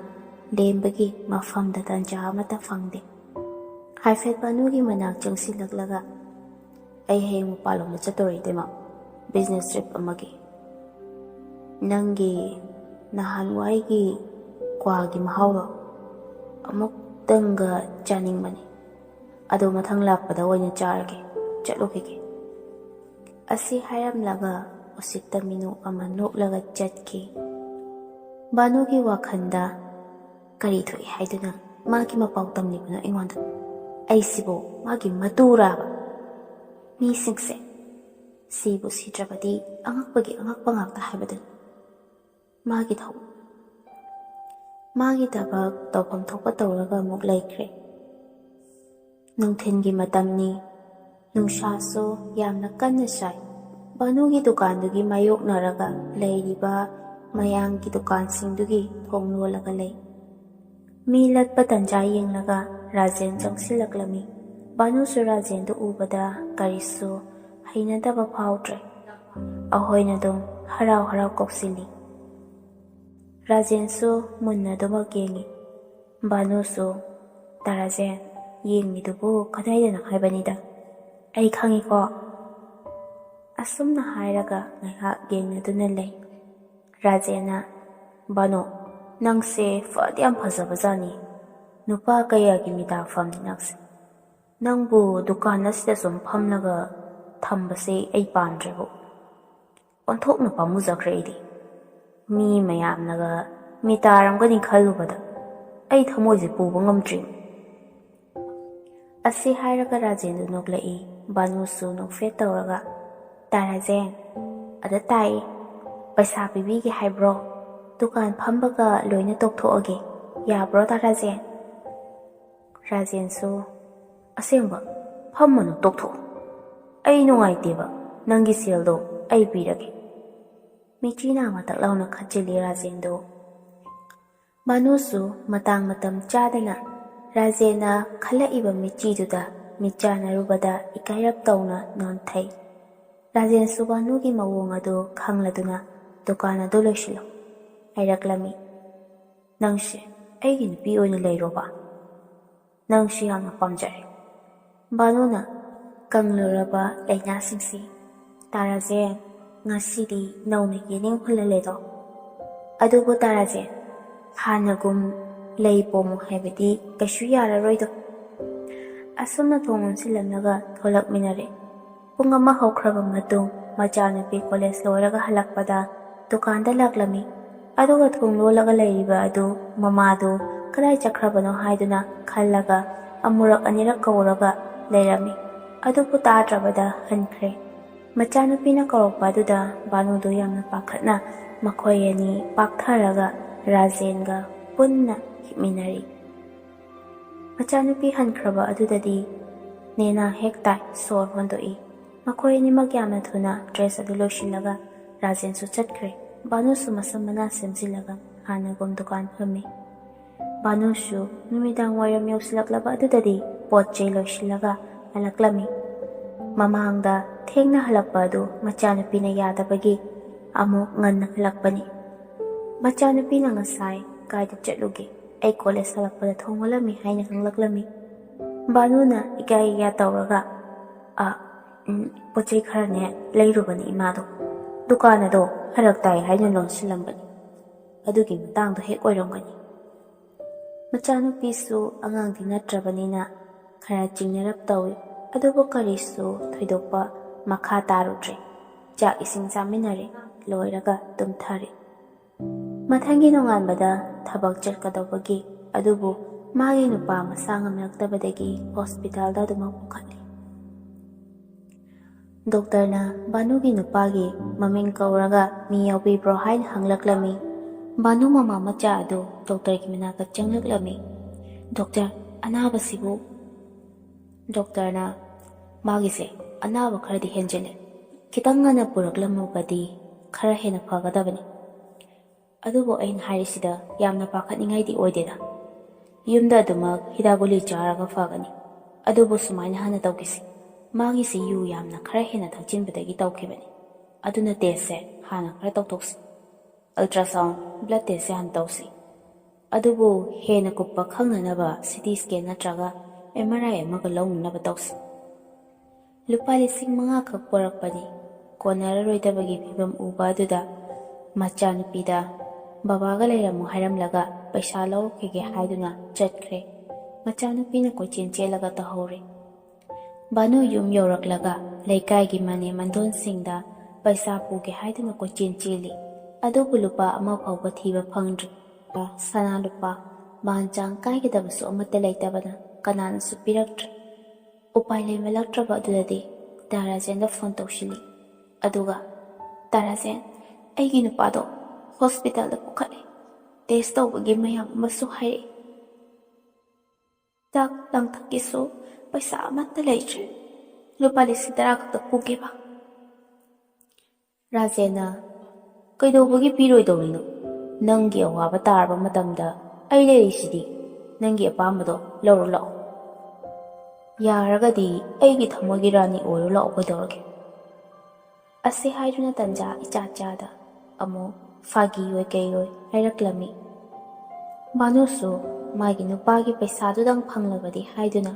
ꯂꯦꯝꯕꯒꯤ ꯃꯐꯝꯗ ꯇꯟꯖꯥ ꯑꯃꯠꯇ ꯐꯪꯗꯦ꯫ ꯍꯥꯏꯐꯦꯠ ꯕꯥꯅꯨꯒꯤ ꯃꯅꯥꯛ ꯆꯪꯁꯤꯜꯂꯛꯂꯒ, "ꯑꯩ ꯍꯌꯦꯡ ꯃꯄꯥꯟꯂꯣꯝꯗ ꯆꯠꯇꯣꯔꯦ, ꯏꯇꯩꯃ, ꯕꯤꯖꯤꯅꯦꯁ ꯇ꯭ꯔꯤꯞ ꯑꯃꯒꯤ꯫ ꯅꯪꯒꯤ ꯅꯍꯥꯟꯋꯥꯏꯒꯤ ꯀ꯭ꯋꯥꯒꯤ ꯃꯍꯥꯎꯗꯣ ꯑꯃꯨꯛꯇꯪꯒ ꯆꯥꯅꯤꯡꯕꯅꯤ꯫ ꯑꯗꯣ ꯃꯊꯪ ꯂꯥꯛꯄꯗ ꯑꯣꯏꯅ ꯆꯥꯔꯒꯦ, ꯆꯠꯂꯨꯈꯤꯒꯦ"꯫ ꯑꯁꯤ ꯍꯥꯏꯔꯝꯂꯒ ꯎꯁꯤꯠꯇ ꯃꯤꯅꯣꯛ ꯑꯃ ꯅꯣꯛꯂꯒ ꯆꯠꯈꯤ꯫ ꯕꯥꯅꯨꯒꯤ ꯋꯥꯈꯜꯗ, "ꯀꯔꯤ ꯊꯣꯛꯏ ꯍꯥꯏꯗꯨꯅ ꯃꯥꯒꯤ ꯃꯄꯥꯎ ꯇꯝꯂꯤꯕꯅꯣ ꯑꯩꯉꯣꯟꯗ? ꯑꯩꯁꯤꯕꯨ ꯃꯥꯒꯤ ꯃꯇꯨꯔꯥꯕ? ꯃꯤꯁꯤꯡꯁꯦ ꯁꯤꯕꯨ ꯁꯤꯗ꯭ꯔꯕꯗꯤ ꯑꯉꯛꯄꯒꯤ ꯑꯉꯛꯄ ꯉꯥꯛꯇ ꯍꯥꯏꯕꯗꯨꯅꯤ"꯫ ꯃꯥꯒꯤ ꯊꯧ-, ꯃꯥꯒꯤ ꯊꯕꯛ ꯇꯧꯐꯝ ꯊꯣꯛꯄ ꯇꯧꯔꯒ ꯑꯃꯨꯛ ꯂꯩꯈ꯭ꯔꯦ꯫ ꯅꯨꯡꯊꯤꯜꯒꯤ ꯃꯇꯝꯅꯤ꯫ ꯅꯨꯡꯁꯥꯁꯨ ꯌꯥꯝꯅ ꯀꯟꯅ ꯁꯥꯏ꯫ ꯕꯥꯅꯨꯒꯤ ꯗꯨꯀꯥꯟꯗꯨꯒꯤ ꯃꯥꯌꯣꯛꯅꯔꯒ ꯂꯩꯔꯤꯕ ꯃꯌꯥꯡꯒꯤ ꯗꯨꯀꯥꯟꯁꯤꯡꯗꯨꯒꯤ ꯊꯣꯡ ꯂꯣꯜꯂꯒ ꯂꯩ꯫ ꯃꯤ ꯂꯠꯄ ꯇꯟꯖꯥ ꯌꯦꯡꯂꯒ ꯔꯥꯖꯦꯟ ꯆꯪꯁꯤꯜꯂꯛꯂꯝꯃꯤ꯫ ꯕꯥꯅꯨꯁꯨ ꯔꯥꯖꯦꯟꯗꯨ ꯎꯕꯗ ꯀꯔꯤꯁꯨ ꯍꯩꯅꯗꯕ ꯐꯥꯎꯗ꯭ꯔꯦ꯫ ꯑꯍꯣꯏꯅ ꯑꯗꯨꯝ ꯍꯔꯥꯎ ꯍꯔꯥꯎ ꯀꯧꯁꯤꯜꯂꯤ꯫ ꯔꯥꯖꯦꯟꯁꯨ ꯃꯨꯟꯅ ꯑꯗꯨꯃꯛ ꯌꯦꯡꯉꯤ꯫ ꯕꯥꯅꯨꯁꯨ, "ꯇꯥ ꯔꯥꯖꯦꯟ, ꯌꯦꯡꯉꯤꯗꯨꯕꯨ ꯀꯗꯥꯏꯗꯅꯣ ꯍꯥꯏꯕꯅꯤꯗ꯫ ꯑꯩ ꯈꯪꯉꯤꯀꯣ"꯫ ꯑꯁꯨꯝꯅ ꯍꯥꯏꯔꯒ ꯉꯥꯏꯍꯥꯛ ꯌꯦꯡꯅꯗꯨꯅ ꯂꯩ꯫ ꯔꯥꯖꯦꯟꯅ, "ꯕꯥꯅꯨ, ꯅꯪꯁꯦ ꯐꯗꯤ ꯌꯥꯝ ꯐꯖꯕꯖꯥꯠꯅꯤ꯫ ꯅꯨꯄꯥ ꯀꯌꯥꯒꯤ ꯃꯤꯇꯥ ꯐꯝꯅꯤ ꯅꯪꯁꯦ꯫ ꯅꯪꯕꯨ ꯗꯨꯀꯥꯟ ꯑꯁꯤꯗ ꯁꯨꯝ ꯐꯝꯂꯒ ꯊꯝꯕꯁꯦ ꯑꯩ ꯄꯥꯝꯗ꯭ꯔꯦꯕꯨ꯫ ꯑꯣꯟꯊꯣꯛꯅ ꯄꯥꯝꯃꯨꯖꯈ꯭ꯔꯦ ꯑꯩꯗꯤ꯫ ꯃꯤ ꯃꯌꯥꯝꯅꯒ ꯃꯤꯇꯥꯔꯝꯒꯅꯤ ꯈꯜꯂꯨꯕꯗ ꯑꯩ ꯊꯃꯣꯏꯁꯦ ꯄꯨꯕ ꯉꯝꯗ꯭ꯔꯤ"꯫ ꯑꯁꯤ ꯍꯥꯏꯔꯒ ꯔꯥꯖꯦꯟꯗꯨ ꯅꯣꯛꯂꯛꯏ꯫ ꯕꯥꯅꯨꯁꯨ ꯅꯣꯛꯐꯦꯠ ꯇꯧꯔꯒ, "ꯇꯥ ꯔꯥꯖꯦꯟ, ꯑꯗ ꯇꯥꯏ, ꯄꯩꯁꯥ ꯄꯤꯕꯤꯒꯦ ꯍꯥꯏꯕ꯭ꯔꯣ? ꯗꯨꯀꯥꯟ ꯐꯝꯕꯒ ꯂꯣꯏꯅ ꯇꯣꯛꯊꯣꯛꯑꯒꯦ꯫ ꯌꯥꯕ꯭ꯔꯣ, ꯇꯥ ꯔꯥꯖꯦꯟ?" ꯔꯥꯖꯦꯟꯁꯨ, "ꯑꯁꯦꯡꯕ, ꯐꯝꯃꯅꯨ, ꯇꯣꯛꯊꯣꯛꯑꯣ꯫ ꯑꯩ ꯅꯨꯡꯉꯥꯏꯇꯦꯕ, ꯅꯪꯒꯤ ꯁꯦꯜꯗꯣ ꯑꯩ ꯄꯤꯔꯒꯦ"꯫ ꯃꯤꯆꯤ ꯅꯥꯝꯃ ꯇꯛ ꯂꯥꯎꯅ ꯈꯠꯆꯤꯜꯂꯤ ꯔꯥꯖꯦꯟꯗꯣ꯫ ꯕꯥꯅꯨꯁꯨ ꯃꯇꯥꯡ ꯃꯇꯝ ꯆꯥꯗꯅ ꯔꯥꯖꯦꯟꯅ ꯈꯜꯂꯛꯏꯕ ꯃꯤꯆꯤꯗꯨꯗ ꯃꯤꯠ ꯆꯥꯟꯅꯔꯨꯕꯗ ꯏꯀꯥꯏꯔꯞ ꯇꯧꯅ ꯅꯣꯟꯊꯩ꯫ ꯔꯥꯖꯦꯟꯁꯨ ꯕꯥꯅꯨꯒꯤ ꯃꯑꯣꯡ ꯑꯗꯨ ꯈꯪꯂꯗꯨꯅ, "ꯗꯨꯀꯥꯟ ꯑꯗꯨ ꯂꯣꯏꯁꯤꯜꯂꯣ" ꯍꯥꯏꯔꯛꯂꯝꯃꯤ꯫ "ꯅꯪꯁꯦ ꯑꯩꯒꯤ ꯅꯨꯄꯤ ꯑꯣꯏꯅ ꯂꯩꯔꯣꯕ? ꯅꯪꯁꯨ ꯌꯥꯝꯅ ꯄꯥꯝꯖꯔꯦ꯫ ꯕꯥꯅꯨꯅ ꯀꯪꯂꯨꯔꯕ ꯂꯥꯏꯅꯥꯁꯤꯡꯁꯤ, "ꯇꯥꯔꯥꯖꯦ, ꯉꯁꯤꯗꯤ ꯅꯧꯅ ꯌꯦꯅꯤꯡ ꯍꯨꯜꯍꯜꯂꯦꯗꯣ꯫ ꯑꯗꯨꯕꯨ ꯇꯥꯔꯥꯖꯦ, ꯍꯥꯟꯅꯒꯨꯝ ꯂꯩ ꯄꯣꯝꯃꯨ ꯍꯥꯏꯕꯗꯤ ꯀꯩꯁꯨ ꯌꯥꯔꯔꯣꯏꯗꯣ"꯫ ꯑꯁꯨꯝꯅ ꯊꯣꯡ ꯂꯣꯟꯁꯤꯜꯂꯝꯂꯒ ꯊꯣꯛꯂꯛꯃꯤꯟꯅꯔꯦ꯫ ꯄꯨꯡ ꯑꯃ ꯍꯧꯈ꯭ꯔꯕ ꯃꯇꯨꯡ, ꯃꯆꯥꯅꯨꯄꯤ ꯀꯣꯂꯦꯖ ꯂꯣꯏꯔꯒ ꯍꯜꯂꯛꯄꯗ ꯗꯨꯀꯥꯟꯗ ꯂꯥꯛꯂꯝꯃꯤ꯫ ꯑꯗꯨꯒ ꯊꯣꯡ ꯂꯣꯜꯂꯒ ꯂꯩꯔꯤꯕ ꯑꯗꯨ ꯃꯃꯥꯗꯨ ꯀꯗꯥꯏ ꯆꯠꯈ꯭ꯔꯕꯅꯣ ꯍꯥꯏꯗꯨꯅ ꯈꯜꯂꯒ ꯑꯃꯨꯔꯛ ꯑꯅꯤꯔꯛ ꯀꯧꯔꯒ ꯂꯩꯔꯝꯃꯤ꯫ ꯑꯗꯨꯕꯨ ꯇꯥꯗ꯭ꯔꯕꯗ ꯍꯟꯈ꯭ꯔꯦ꯫ ꯃꯆꯥꯅꯨꯄꯤꯅ ꯀꯧꯔꯛꯄ ꯑꯗꯨꯗ ꯕꯥꯅꯨꯗꯨ ꯌꯥꯝꯅ ꯄꯥꯈꯠꯅ ꯃꯈꯣꯏ ꯑꯅꯤ ꯄꯥꯛꯊꯔꯒ ꯔꯥꯖꯦꯟꯒ ꯄꯨꯟꯅ ꯍꯤꯞꯃꯤꯟꯅꯔꯤ꯫ ꯃꯆꯥꯅꯨꯄꯤ ꯍꯟꯈ꯭ꯔꯕ ꯑꯗꯨꯗꯗꯤ ꯅꯦꯅꯥ ꯍꯦꯛ ꯇꯥꯏ, ꯁꯣꯔ ꯍꯣꯟꯗꯣꯛꯏ꯫ ꯃꯈꯣꯏ ꯑꯅꯤꯃꯛ ꯌꯥꯝꯅ ꯊꯨꯅ ꯗ꯭ꯔꯦꯁ ꯑꯗꯨ ꯂꯣꯏꯁꯤꯜꯂꯒ ꯔꯥꯖꯦꯟꯁꯨ ꯆꯠꯈ꯭ꯔꯦ꯫ ꯕꯥꯅꯨꯁꯨ ꯃꯁꯝ ꯃꯅꯥ ꯁꯦꯝꯖꯤꯜꯂꯒ ꯍꯥꯟꯅꯒꯨꯝ ꯗꯨꯀꯥꯟ ꯐꯝꯃꯤ꯫ ꯕꯥꯅꯨꯁꯨ ꯅꯨꯃꯤꯗꯥꯡ ꯋꯥꯏꯔꯝ ꯌꯧꯁꯤꯜꯂꯛꯂꯕ ꯑꯗꯨꯗꯗꯤ ꯄꯣꯠ ꯆꯩ ꯂꯣꯏꯁꯤꯜꯂꯒ ꯍꯜꯂꯛꯂꯝꯃꯤ꯫ ꯃꯃꯥꯡꯗ ꯊꯦꯡꯅ ꯍꯜꯂꯛꯄ ꯑꯗꯨ ꯃꯆꯥꯅꯨꯄꯤꯅ ꯌꯥꯗꯕꯒꯤ ꯑꯃꯨꯛ ꯉꯟꯅ ꯍꯜꯂꯛꯄꯅꯤ꯫ ꯃꯆꯥꯅꯨꯄꯤꯅ ꯉꯁꯥꯏ ꯀꯥꯏꯗ ꯆꯠꯂꯨꯒꯦ? "ꯑꯩ ꯀꯣꯂꯦꯖ ꯍꯜꯂꯛꯄꯗ ꯊꯣꯡ ꯂꯣꯜꯂꯝꯃꯤ" ꯍꯥꯏꯅ ꯍꯪꯂꯛꯂꯝꯃꯤ꯫ ꯕꯥꯅꯨꯅ ꯏꯀꯥꯏ ꯏꯀꯥꯏ ꯇꯧꯔꯒ, "ꯑ, ꯎꯝ, ꯄꯣꯠ ꯆꯩ ꯈꯔꯅꯦ ꯂꯩꯔꯨꯕꯅꯤ ꯏꯃꯥꯗꯣ꯫ ꯗꯨꯀꯥꯟ ꯑꯗꯣ ꯐꯔꯛ ꯇꯥꯏ ꯍꯥꯏꯅ ꯂꯣꯟꯁꯤꯜꯂꯝꯕꯅꯤ꯫ ꯑꯗꯨꯒꯤ ꯃꯇꯥꯡꯗꯣ ꯍꯦꯛ ꯑꯣꯏꯔꯝꯒꯅꯤ"꯫ ꯃꯆꯥꯅꯨꯄꯤꯁꯨ ꯑꯉꯥꯡꯗꯤ ꯅꯠꯇ꯭ꯔꯕꯅꯤꯅ ꯈꯔ ꯆꯤꯡꯅꯔꯞ ꯇꯧꯏ, ꯑꯗꯨꯕꯨ ꯀꯔꯤꯁꯨ ꯊꯣꯏꯗꯣꯛꯄ ꯃꯈꯥ ꯇꯥꯔꯨꯗ꯭ꯔꯦ꯫ ꯆꯥꯛ ꯏꯁꯤꯡ ꯆꯥꯃꯤꯟꯅꯔꯦ, ꯂꯣꯏꯔꯒ ꯇꯨꯝꯊꯔꯦ꯫ ꯃꯊꯪꯒꯤ ꯅꯣꯡꯉꯥꯟꯕꯗ ꯊꯕꯛ ꯆꯠꯀꯗꯧꯕꯒꯤ, ꯑꯗꯨꯕꯨ ꯃꯥꯒꯤ ꯅꯨꯄꯥ ꯃꯁꯥ ꯉꯝꯂꯛꯇꯕꯗꯒꯤ ꯍꯣꯁꯄꯤꯇꯥꯜꯗ ꯑꯗꯨꯃꯛ ꯄꯨꯈꯠꯂꯤ꯫ ꯗꯣꯛꯇꯔꯅ ꯕꯥꯅꯨꯒꯤ ꯅꯨꯄꯥꯒꯤ ꯃꯃꯤꯡ ꯀꯧꯔꯒ, "ꯃꯤ ꯌꯥꯎꯕꯤꯕ꯭ꯔꯣ?" ꯍꯥꯏꯅ ꯍꯪꯂꯛꯂꯝꯃꯤ꯫ ꯕꯥꯅꯨ ꯃꯃꯥ ꯃꯆꯥ ꯑꯗꯨ ꯗꯣꯛꯇꯔꯒꯤ ꯃꯅꯥꯛꯇ ꯆꯪꯂꯛꯂꯝꯃꯤ꯫ "ꯗꯣꯛꯇꯔ, ꯑꯅꯥꯕꯁꯤꯕꯨ?" ꯗꯣꯛꯇꯔꯅ, "ꯃꯥꯒꯤꯁꯦ ꯑꯅꯥꯕ ꯈꯔꯗꯤ ꯍꯦꯟꯖꯤꯜꯂꯦ꯫ ꯈꯤꯇꯪ ꯉꯟꯅ ꯄꯨꯔꯛꯂꯝꯃꯕꯗꯤ ꯈꯔ ꯍꯦꯟꯅ ꯐꯒꯗꯕꯅꯤ꯫ ꯑꯗꯨꯕꯨ ꯑꯩꯅ ꯍꯥꯏꯔꯤꯁꯤꯗ ꯌꯥꯝꯅ ꯄꯥꯈꯠꯅꯤꯡꯉꯥꯏꯗꯤ ꯑꯣꯏꯗꯦꯗ꯫ ꯌꯨꯝꯗ ꯑꯗꯨꯃꯛ ꯍꯤꯗꯥꯛ ꯒꯨꯂꯤ ꯆꯥꯔꯒ ꯐꯒꯅꯤ꯫ ꯑꯗꯨꯕꯨ ꯁꯨꯃꯥꯏꯅ ꯍꯥꯟꯅ ꯇꯧꯈꯤꯁꯤ꯫ ꯃꯥꯒꯤꯁꯤ ꯌꯨ ꯌꯥꯝꯅ ꯈꯔ ꯍꯦꯟꯅ ꯊꯛꯆꯤꯟꯕꯗꯒꯤ ꯇꯧꯈꯤꯕꯅꯤ꯫ ꯑꯗꯨꯅ ꯇꯦꯁꯁꯦ ꯍꯥꯟꯅ ꯈꯔ ꯇꯧꯊꯣꯛꯁꯤ꯫ ꯑꯜꯇ꯭ꯔꯥꯁꯥꯎꯟ, ꯕ꯭ꯂꯗ ꯇꯦꯁꯁꯦ ꯍꯥꯟꯅ ꯇꯧꯁꯤ"꯫ ꯑꯗꯨꯕꯨ ꯍꯦꯟꯅ ꯀꯨꯞꯄ ꯈꯪꯅꯅꯕ ꯁꯤ ꯇꯤ ꯁ꯭ꯀꯦꯟ ꯅꯠꯇ꯭ꯔꯒ ꯑꯦꯝ ꯑꯥꯔ ꯑꯥꯏ ꯑꯃꯒ ꯂꯧꯅꯅꯕ ꯇꯧꯁꯤ꯫ ꯂꯨꯄꯥ ꯂꯤꯁꯤꯡ ꯃꯉꯥ ꯈꯛ ꯄꯨꯔꯛꯄꯅꯤ꯫ ꯀꯣꯟꯅꯔꯔꯣꯏꯗꯕꯒꯤ ꯐꯤꯕꯝ ꯎꯕ ꯑꯗꯨꯗ ꯃꯆꯥꯅꯨꯄꯤꯗ "ꯕꯕꯥꯒ ꯂꯩꯔꯝꯃꯨ" ꯍꯥꯏꯔꯝꯂꯒ ꯄꯩꯁꯥ ꯂꯧꯔꯛꯈꯤꯒꯦ ꯍꯥꯏꯗꯨꯅ ꯆꯠꯈ꯭ꯔꯦ꯫ ꯃꯆꯥꯅꯨꯄꯤꯅ ꯀꯣꯏꯆꯦꯟ ꯆꯦꯜꯂꯒ ꯇꯧꯍꯧꯔꯦ꯫ ꯚꯥꯅꯨ ꯌꯨꯝ ꯌꯧꯔꯛꯂꯒ ꯂꯩꯀꯥꯏꯒꯤ ꯃꯅꯦ ꯃꯟꯗꯣꯟꯁꯤꯡꯗ ꯄꯩꯁꯥ ꯄꯨꯒꯦ ꯍꯥꯏꯗꯨꯅ ꯀꯣꯏꯆꯦꯟ ꯆꯦꯜꯂꯤ꯫ ꯑꯗꯨꯕꯨ ꯂꯨꯄꯥ ꯑꯃ ꯐꯥꯎꯕ ꯊꯤꯕ ꯐꯪꯗ꯭ꯔꯤ꯫ ꯁꯅꯥ ꯂꯨꯄꯥ, ꯕꯥꯟ ꯆꯥꯡ ꯀꯥꯏꯒꯗꯕꯁꯨ ꯑꯃꯠꯇ ꯂꯩꯇꯕꯅ ꯀꯅꯥꯅꯁꯨ ꯄꯤꯔꯛꯇ꯭ꯔꯦ꯫ ꯎꯄꯥꯏ ꯂꯩꯃꯜꯂꯛꯇ꯭ꯔꯕ ꯑꯗꯨꯗꯗꯤ ꯇꯥ ꯔꯥꯖꯦꯟꯗ ꯐꯣꯟ ꯇꯧꯁꯤꯜꯂꯤ꯫ ꯑꯗꯨꯒ, "ꯇꯥ ꯔꯥꯖꯦꯟ, ꯑꯩꯒꯤ ꯅꯨꯄꯥꯗꯣ ꯍꯣꯁꯄꯤꯇꯥꯜꯗ ꯄꯨꯈꯠꯂꯦ꯫ ꯇꯦꯁ ꯇꯧꯕꯒꯤ ꯃꯌꯥꯝ ꯑꯃꯁꯨ ꯍꯥꯏꯔꯛꯏ꯫ ꯍꯤꯗꯥꯛ ꯂꯥꯡꯊꯛꯀꯤꯁꯨ ꯄꯩꯁꯥ ꯑꯃꯠꯇ ꯂꯩꯇ꯭ꯔꯦ꯫ ꯂꯨꯄꯥ ꯂꯤꯁꯤꯡ ꯇꯔꯥ ꯈꯛꯇ ꯄꯨꯒꯦꯕ꯫" ꯔꯥꯖꯦꯟꯅ, "ꯀꯩꯗꯧꯕꯒꯤ ꯄꯤꯔꯣꯏꯗꯧꯔꯤꯅꯣ? ꯅꯪꯒꯤ ꯑꯋꯥꯕ ꯇꯥꯔꯕ ꯃꯇꯝꯗ ꯑꯩ ꯂꯩꯔꯤꯁꯤꯗꯤ꯫ ꯅꯪꯒꯤ ꯑꯄꯥꯝꯕꯗꯣ ꯂꯧꯔꯣ ꯂꯥꯛꯑꯣ꯫ ꯌꯥꯔꯒꯗꯤ ꯑꯩꯒꯤ ꯊꯃꯣꯏꯒꯤ ꯔꯥꯅꯤ ꯑꯣꯏꯔꯣ ꯂꯥꯛꯑꯣ, ꯀꯩꯗꯧꯔꯒꯦ?" ꯑꯁꯤ ꯍꯥꯏꯗꯨꯅ ꯇꯟꯖꯥ ꯏꯆꯥ ꯆꯥꯗ ꯑꯃꯨꯛ ꯐꯥꯒꯤ ꯑꯣꯏ ꯀꯩ ꯑꯣꯏ ꯍꯥꯏꯔꯛꯂꯝꯃꯤ꯫ ꯚꯥꯅꯨꯁꯨ ꯃꯥꯒꯤ ꯅꯨꯄꯥꯒꯤ ꯄꯩꯁꯥꯗꯨꯗꯪ ꯐꯪꯂꯕꯗꯤ ꯍꯥꯏꯗꯨꯅ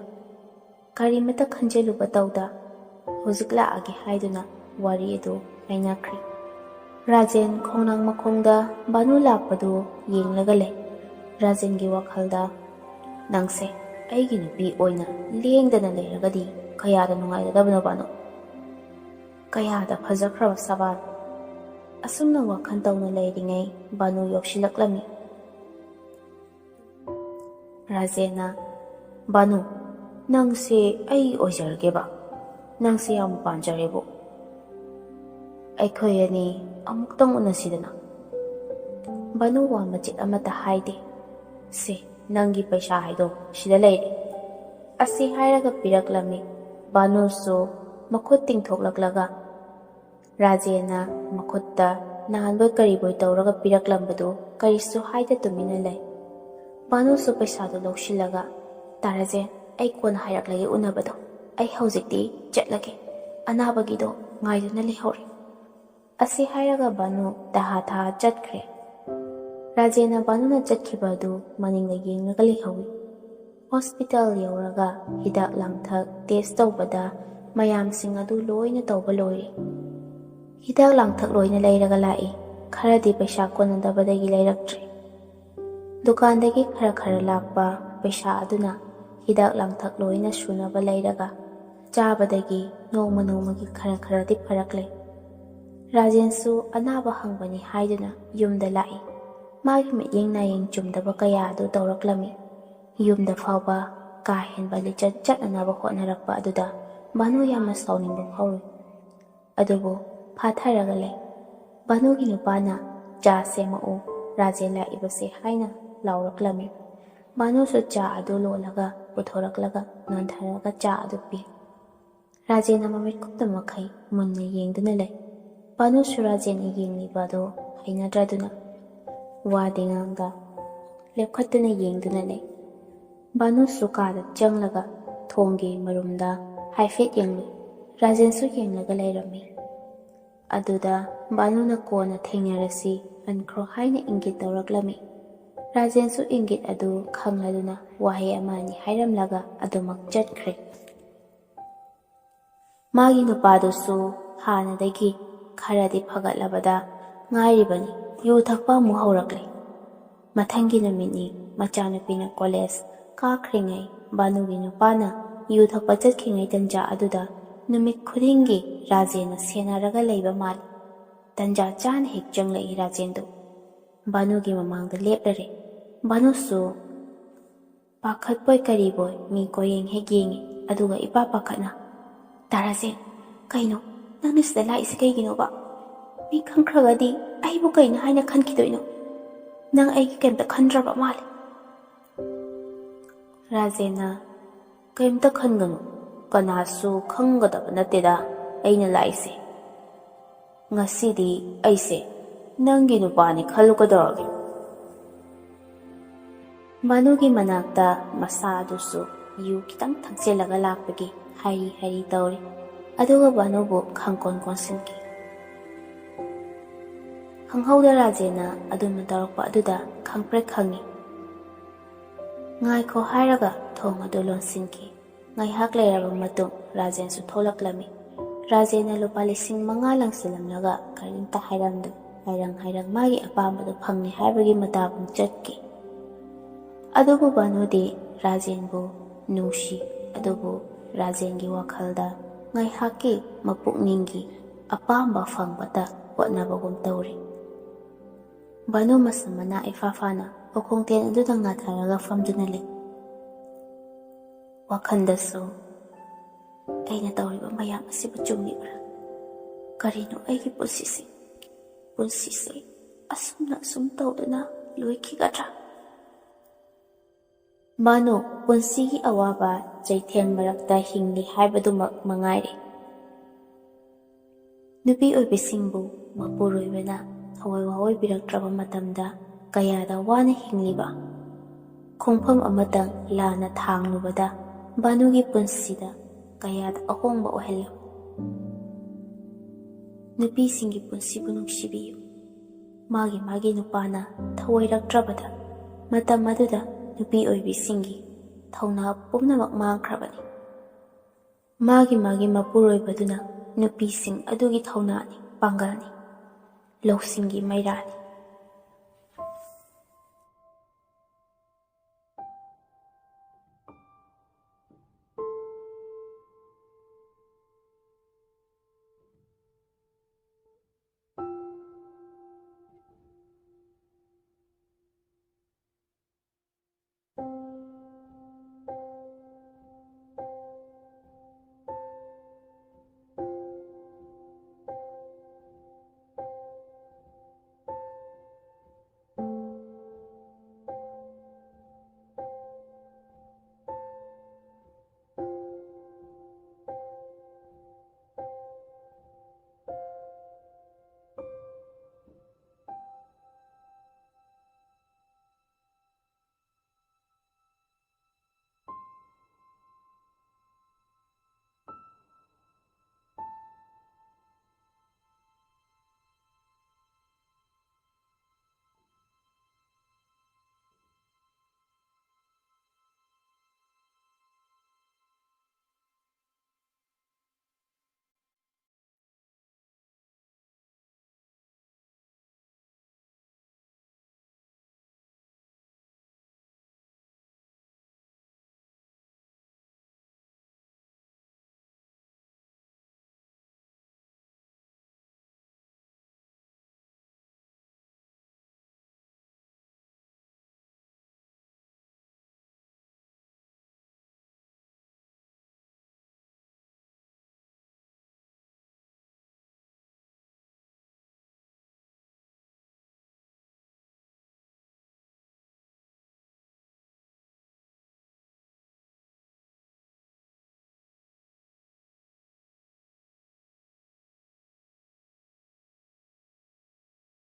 ꯀꯔꯤꯃꯇ ꯈꯟꯖꯤꯜꯂꯨꯕ ꯇꯧꯗ ꯍꯧꯖꯤꯛ ꯂꯥꯛꯑꯒꯦ ꯍꯥꯏꯗꯨꯅ ꯋꯥꯔꯤ ꯑꯗꯨ ꯍꯥꯏꯅꯈ꯭ꯔꯦ꯫ ꯔꯥꯖꯦꯟ ꯈꯣꯡꯅꯥꯡ ꯃꯈꯣꯡꯗ ꯚꯥꯅꯨ ꯂꯥꯛꯄꯗꯨ ꯌꯦꯡꯂꯒ ꯂꯩ꯫ ꯔꯥꯖꯦꯟꯒꯤ ꯋꯥꯈꯜꯗ, "ꯅꯪꯁꯦ ꯑꯩꯒꯤ ꯅꯨꯄꯤ ꯑꯣꯏꯅ ꯂꯦꯡꯗꯅ ꯂꯩꯔꯒꯗꯤ ꯀꯌꯥꯗ ꯅꯨꯡꯉꯥꯏꯒꯗꯕꯅꯣ ꯚꯥꯅꯨ꯫ ꯀꯌꯥꯗ ꯐꯖꯈ꯭ꯔꯕ ꯁꯕꯥꯟ꯫" ꯑꯁꯨꯝꯅ ꯋꯥꯈꯜ ꯇꯧꯅ ꯂꯩꯔꯤꯉꯩ ꯚꯥꯅꯨ ꯌꯧꯁꯤꯜꯂꯛꯂꯝꯃꯤ꯫ ꯔꯥꯖꯦꯟꯅ, "ꯚꯥꯅꯨ, ꯅꯪꯁꯦ ꯑꯩ ꯑꯣꯏꯖꯔꯒꯦꯕ꯫ ꯅꯪꯁꯦ ꯌꯥꯝ ꯄꯥꯝꯖꯔꯦꯕꯨ꯫ ꯑꯩꯈꯣꯏ ꯑꯅꯤ ꯑꯃꯨꯛꯇꯪ ꯎꯅꯁꯤꯗꯅ꯫" ꯚꯥꯅꯨ ꯋꯥ ꯃꯆꯦꯠ ꯑꯃꯠꯇ ꯍꯥꯏꯗꯦ꯫ "ꯁꯦ, ꯅꯪꯒꯤ ꯄꯩꯁꯥ ꯍꯥꯏꯗꯣ ꯁꯤꯗ ꯂꯩꯔꯦ꯫" ꯑꯁꯤ ꯍꯥꯏꯔꯒ ꯄꯤꯔꯛꯂꯝꯃꯤ꯫ ꯚꯥꯅꯨꯁꯨ ꯃꯈꯨꯠ ꯇꯤꯡꯊꯣꯛꯂꯛꯂꯒ ꯔꯥꯖꯦꯟꯅ ꯃꯈꯨꯠꯇ ꯅꯍꯥꯟꯕꯣꯏ ꯀꯔꯤꯕꯣꯏ ꯇꯧꯔꯒ ꯄꯤꯔꯛꯂꯝꯕꯗꯨ ꯀꯔꯤꯁꯨ ꯍꯥꯏꯗ ꯇꯨꯃꯤꯟꯅ ꯂꯩ꯫ ꯚꯥꯅꯨꯁꯨ ꯄꯩꯁꯥꯗꯨ ꯂꯧꯁꯤꯜꯂꯒ, "ꯇꯥ ꯔꯥꯖꯦꯟ, ꯑꯩ ꯀꯣꯟꯅ ꯍꯥꯏꯔꯛꯂꯒꯦ ꯎꯅꯕꯗꯣ꯫ ꯑꯩ ꯍꯧꯖꯤꯛꯇꯤ ꯆꯠꯂꯒꯦ꯫ ꯑꯅꯥꯕꯒꯤꯗꯣ ꯉꯥꯏꯗꯨꯅ ꯂꯩꯍꯧꯔꯦ꯫" ꯑꯁꯤ ꯍꯥꯏꯔꯒ ꯚꯥꯅꯨ ꯇꯍꯥ ꯇꯍꯥ ꯆꯠꯈ꯭ꯔꯦ꯫ ꯔꯥꯖꯦꯟꯅ ꯚꯥꯅꯨꯅ ꯆꯠꯈꯤꯕ ꯑꯗꯨ ꯃꯅꯤꯡꯗ ꯌꯦꯡꯂꯒ ꯂꯩꯍꯧꯏ꯫ ꯍꯣꯁꯄꯤꯇꯥꯜ ꯌꯧꯔꯒ ꯍꯤꯗꯥꯛ ꯂꯥꯡꯊꯛ ꯇꯦꯁ ꯇꯧꯕꯗ ꯃꯌꯥꯝꯁꯤꯡ ꯑꯗꯨ ꯂꯣꯏꯅ ꯇꯧꯕ ꯂꯣꯏꯔꯦ꯫ ꯍꯤꯗꯥꯛ ꯂꯥꯡꯊꯛ ꯂꯣꯏꯅ ꯂꯩꯔꯒ ꯂꯥꯛꯏ꯫ ꯈꯔꯗꯤ ꯄꯩꯁꯥ ꯀꯣꯟꯅꯗꯕꯗꯒꯤ ꯂꯩꯔꯛꯇ꯭ꯔꯦ꯫ ꯗꯨꯀꯥꯟꯗꯒꯤ ꯈꯔ ꯈꯔ ꯂꯥꯛꯄ ꯄꯩꯁꯥ ꯑꯗꯨꯅ ꯍꯤꯗꯥꯛ ꯂꯥꯡꯊꯛ ꯂꯣꯏꯅ ꯁꯨꯅꯕ ꯂꯩꯔꯒ ꯆꯥꯕꯗꯒꯤ ꯅꯣꯡꯃ ꯅꯣꯡꯃꯒꯤ ꯈꯔ ꯈꯔꯗꯤ ꯐꯔꯛꯂꯦ꯫ ꯔꯥꯖꯦꯟꯁꯨ ꯑꯅꯥꯕ ꯍꯪꯕꯅꯤ ꯍꯥꯏꯗꯨꯅ ꯌꯨꯝꯗ ꯂꯥꯛꯏ꯫ ꯃꯥꯒꯤ ꯃꯤꯠꯌꯦꯡ ꯅꯥꯌꯦꯡ ꯆꯨꯝꯗꯕ ꯀꯌꯥ ꯑꯗꯨ ꯇꯧꯔꯛꯂꯝꯃꯤ꯫ ꯌꯨꯝꯗ ꯐꯥꯎꯕ ꯀꯥ ꯍꯦꯟꯕ ꯂꯤꯆꯠ ꯆꯠꯅꯅꯕ ꯍꯣꯠꯅꯔꯛꯄ ꯑꯗꯨꯗ ꯚꯥꯅꯨ ꯌꯥꯝꯅ ꯁꯥꯎꯅꯤꯡꯕ ꯐꯥꯎꯔꯤ꯫ ꯑꯗꯨꯕꯨ ꯐꯥꯊꯔꯒ ꯂꯩ꯫ ꯚꯥꯅꯨꯒꯤ ꯅꯨꯄꯥꯅ "ꯆꯥ ꯁꯦꯝꯃꯛꯎ, ꯔꯥꯖꯦꯟ ꯂꯥꯛꯏꯕꯁꯦ" ꯍꯥꯏꯅ ꯂꯥꯎꯔꯛꯂꯝꯃꯤ꯫ ꯚꯥꯅꯨꯁꯨ ꯆꯥ ꯑꯗꯨ ꯂꯣꯜꯂꯒ ꯄꯨꯊꯣꯔꯛꯂꯒ ꯅꯣꯟꯊꯔꯒ ꯆꯥ ꯑꯗꯨ ꯄꯤ꯫ ꯔꯥꯖꯦꯟꯅ ꯃꯃꯤꯠ ꯀꯨꯞꯇ ꯃꯈꯩ ꯃꯨꯟꯅ ꯌꯦꯡꯗꯨꯅ ꯂꯩ꯫ ꯚꯥꯅꯨꯁꯨ ꯔꯥꯖꯦꯟꯅ ꯌꯦꯡꯂꯤꯕ ꯑꯗꯨ ꯍꯩꯅꯗ꯭ꯔꯗꯨꯅ ꯋꯥꯗꯤ ꯉꯥꯡꯗ ꯂꯦꯞꯈꯠꯇꯨꯅ ꯌꯦꯡꯗꯨꯅ ꯂꯩ꯫ ꯚꯥꯅꯨꯁꯨ ꯀꯥꯗ ꯆꯪꯂꯒ ꯊꯣꯡꯒꯤ ꯃꯔꯨꯝꯗ ꯍꯥꯏꯐꯦꯠ ꯌꯦꯡꯂꯨꯏ꯫ ꯔꯥꯖꯦꯟꯁꯨ ꯌꯦꯡꯂꯒ ꯂꯩꯔꯝꯃꯤ꯫ ꯑꯗꯨꯗ ꯚꯥꯅꯨꯅ "ꯀꯣꯟꯅ ꯊꯦꯡꯅꯔꯁꯤ, ꯍꯟꯈ꯭ꯔꯣ" ꯍꯥꯏꯅ ꯏꯪꯒꯤꯠ ꯇꯧꯔꯛꯂꯝꯃꯤ꯫ ꯔꯥꯖꯦꯟꯁꯨ ꯏꯪꯒꯤꯠ ꯑꯗꯨ ꯈꯪꯂꯗꯨꯅ ꯋꯥꯍꯩ ꯑꯃ ꯑꯅꯤ ꯍꯥꯏꯔꯝꯂꯒ ꯑꯗꯨꯃꯛ ꯆꯠꯈ꯭ꯔꯦ꯫ ꯃꯥꯒꯤ ꯅꯨꯄꯥꯗꯨꯁꯨ ꯍꯥꯟꯅꯗꯒꯤ ꯈꯔꯗꯤ ꯐꯒꯠꯂꯕꯗ ꯉꯥꯏꯔꯤꯕꯅꯤ, ꯌꯨ ꯊꯛꯄ ꯑꯃꯨꯛ ꯍꯧꯔꯛꯂꯦ꯫ ꯃꯊꯪꯒꯤ ꯅꯨꯃꯤꯠꯅꯤ, ꯃꯆꯥꯅꯨꯄꯤꯅ ꯀꯣꯂꯦꯖ ꯀꯥꯈ꯭ꯔꯤꯉꯩ ꯚꯥꯅꯨꯒꯤ ꯅꯨꯄꯥꯅ ꯌꯨ ꯊꯛꯄ ꯆꯠꯈꯤꯉꯩ ꯇꯟꯖꯥ ꯑꯗꯨꯗ ꯅꯨꯃꯤꯠ ꯈꯨꯗꯤꯡꯒꯤ ꯔꯥꯖꯦꯟꯅ ꯁꯦꯟꯅꯔꯒ ꯂꯩꯕ ꯃꯥꯜꯂꯤ꯫ ꯇꯟꯖꯥ ꯆꯥꯅ ꯍꯦꯛ ꯆꯪꯂꯛꯏ ꯔꯥꯖꯦꯟꯗꯨ꯫ ꯚꯥꯅꯨꯒꯤ ꯃꯃꯥꯡꯗ ꯂꯦꯞꯂꯔꯦ꯫ ꯚꯥꯅꯨꯁꯨ ꯄꯥꯈꯠꯄꯣꯏ ꯀꯔꯤꯕꯣꯏ ꯃꯤ ꯀꯣꯌꯦꯡ ꯍꯦꯛ ꯌꯦꯡꯉꯤ, ꯑꯗꯨꯒ ꯏꯄꯥ ꯄꯥꯈꯠꯅ, "ꯇꯥ ꯔꯥꯖꯦꯟ, ꯀꯩꯅꯣ? ꯅꯪꯅ ꯁꯤꯗ ꯂꯥꯛꯏꯁꯦ ꯀꯩꯒꯤꯅꯣꯕ? ꯃꯤ ꯈꯪꯈ꯭ꯔꯒꯗꯤ ꯑꯩꯕꯨ ꯀꯩꯅꯣ ꯍꯥꯏꯅ ꯈꯟꯈꯤꯗꯣꯏꯅꯣ? ꯅꯪ ꯑꯩꯒꯤ ꯀꯩꯝꯇ ꯈꯟꯗ꯭ꯔꯕ ꯃꯥꯜꯂꯦ꯫" ꯔꯥꯖꯦꯟꯅ, "ꯀꯩꯝꯇ ꯈꯟꯒꯅꯨ, ꯀꯅꯥꯁꯨ ꯈꯪꯒꯗꯕ ꯅꯠꯇꯦꯗ ꯑꯩꯅ ꯂꯥꯛꯏꯁꯦ꯫ ꯉꯁꯤꯗꯤ ꯑꯩꯁꯦ ꯅꯪꯒꯤ ꯅꯨꯄꯥꯅꯤ ꯈꯜꯂꯨ ꯀꯩꯗꯧꯔꯒꯦ?" ꯚꯥꯅꯨꯒꯤ ꯃꯅꯥꯛꯇ ꯃꯁꯥ ꯑꯗꯨꯁꯨ ꯌꯨ ꯈꯤꯇꯪ ꯊꯛꯆꯤꯜꯂꯒ ꯂꯥꯛꯄꯒꯤ ꯍꯥꯏꯔꯤ ꯍꯥꯏꯔꯤ ꯇꯧꯔꯤ꯫ ꯑꯗꯨꯒ ꯚꯥꯅꯨꯕꯨ ꯈꯪꯀꯣꯟ ꯀꯣꯟꯁꯤꯟꯈꯤ꯫ ꯈꯪꯍꯧꯗ ꯔꯥꯖꯦꯟꯅ ꯑꯗꯨꯝꯅ ꯇꯧꯔꯛꯄ ꯑꯗꯨꯗ ꯈꯪꯄ꯭ꯔꯦꯛ ꯈꯪꯉꯤ꯫ "ꯉꯥꯏꯈꯣ" ꯍꯥꯏꯔꯒ ꯊꯣꯡ ꯑꯗꯨ ꯂꯣꯟꯁꯤꯟꯈꯤ꯫ ꯉꯥꯏꯍꯥꯛ ꯂꯩꯔꯕ ꯃꯇꯨꯡ ꯔꯥꯖꯦꯟꯁꯨ ꯊꯣꯛꯂꯛꯂꯝꯃꯤ꯫ ꯔꯥꯖꯦꯟꯅ ꯂꯨꯄꯥ ꯂꯤꯁꯤꯡ ꯃꯉꯥ ꯂꯪꯁꯤꯜꯂꯝꯂꯒ ꯀꯔꯤꯝꯇ ꯍꯥꯏꯔꯝꯗꯦ꯫ ꯍꯥꯏꯔꯪ ꯍꯥꯏꯔꯪ ꯃꯥꯒꯤ ꯑꯄꯥꯝꯕꯗꯨ ꯐꯪꯂꯦ ꯍꯥꯏꯕꯒꯤ ꯃꯇꯥꯒꯨꯝ ꯆꯠꯈꯤ꯫ ꯑꯗꯨꯕꯨ ꯚꯥꯅꯨꯗꯤ ꯔꯥꯖꯦꯟꯕꯨ ꯅꯨꯡꯁꯤ꯫ ꯑꯗꯨꯕꯨ ꯔꯥꯖꯦꯟꯒꯤ ꯋꯥꯈꯜꯗ ꯉꯥꯏꯍꯥꯛꯀꯤ ꯃꯄꯨꯛꯅꯤꯡꯒꯤ ꯑꯄꯥꯝꯕ ꯐꯪꯕꯇ ꯍꯣꯠꯅꯕꯒꯨꯝ ꯇꯧꯔꯤ꯫ ꯚꯥꯅꯨ ꯃꯁꯝ ꯃꯅꯥ ꯏꯐꯥ ꯐꯥꯅ ꯎꯈꯣꯡꯊꯦꯟ ꯑꯗꯨꯗ ꯉꯥꯊꯔꯒ ꯐꯝꯗꯨꯅ ꯂꯩ꯫ ꯋꯥꯈꯜꯗꯁꯨ, "ꯑꯩꯅ ꯇꯧꯔꯤꯕ ꯃꯌꯥꯝ ꯑꯁꯤꯕꯨ ꯆꯨꯝꯂꯤꯕ꯭ꯔꯥ? ꯀꯔꯤꯅꯣ ꯑꯩꯒꯤ ꯄꯨꯟꯁꯤꯁꯦ? ꯄꯨꯟꯁꯤꯁꯦ ꯑꯁꯨꯝꯅ ꯑꯁꯨꯝ ꯇꯧꯗꯨꯅ ꯂꯣꯏꯈꯤꯒꯗ꯭ꯔꯥ?" ꯚꯥꯅꯨ ꯄꯨꯟꯁꯤꯒꯤ ꯑꯋꯥꯕ ꯆꯩꯊꯦꯡ ꯃꯔꯛꯇ ꯍꯤꯡꯂꯤ ꯍꯥꯏꯕꯗꯨꯃꯛ ꯃꯉꯥꯏꯔꯦ꯫ ꯅꯨꯄꯤ ꯑꯣꯏꯕꯤꯁꯤꯡꯕꯨ ꯃꯄꯨꯔꯣꯏꯕꯅ ꯊꯋꯥꯏ ꯋꯥꯑꯣꯏꯕꯤꯔꯛꯇ꯭ꯔꯕ ꯃꯇꯝꯗ ꯀꯌꯥꯗ ꯋꯥꯅ ꯍꯤꯡꯂꯤꯕ? ꯈꯣꯡꯐꯝ ꯑꯃꯇꯪ ꯂꯥꯟꯅ ꯊꯥꯡꯂꯨꯕꯗ ꯚꯥꯅꯨꯒꯤ ꯄꯨꯟꯁꯤꯗ ꯀꯌꯥꯗ ꯑꯍꯣꯡꯕ ꯑꯣꯏꯍꯜꯂꯕ? ꯅꯨꯄꯤꯁꯤꯡꯒꯤ ꯄꯨꯟꯁꯤꯕꯨ ꯅꯨꯡꯁꯤꯕꯤꯌꯨ꯫ ꯃꯥꯒꯤ ꯃꯥꯒꯤ ꯅꯨꯄꯥꯅ ꯊꯑꯣꯏꯔꯛꯇ꯭ꯔꯕꯗ, ꯃꯇꯝ ꯑꯗꯨꯗ ꯅꯨꯄꯤ ꯑꯣꯏꯕꯤꯁꯤꯡꯒꯤ ꯊꯧꯅꯥ ꯄꯨꯝꯅꯃꯛ ꯃꯥꯡꯈ꯭ꯔꯕꯅꯤ꯫ ꯃꯥꯒꯤ ꯃꯥꯒꯤ ꯃꯄꯨꯔꯣꯏꯕꯗꯨꯅ ꯅꯨꯄꯤꯁꯤꯡ ꯑꯗꯨꯒꯤ ꯊꯧꯅꯥꯅꯤ, ꯄꯥꯡꯒꯜꯅꯤ, ꯂꯧꯁꯤꯡꯒꯤ ꯃꯩꯔꯥꯅꯤ꯫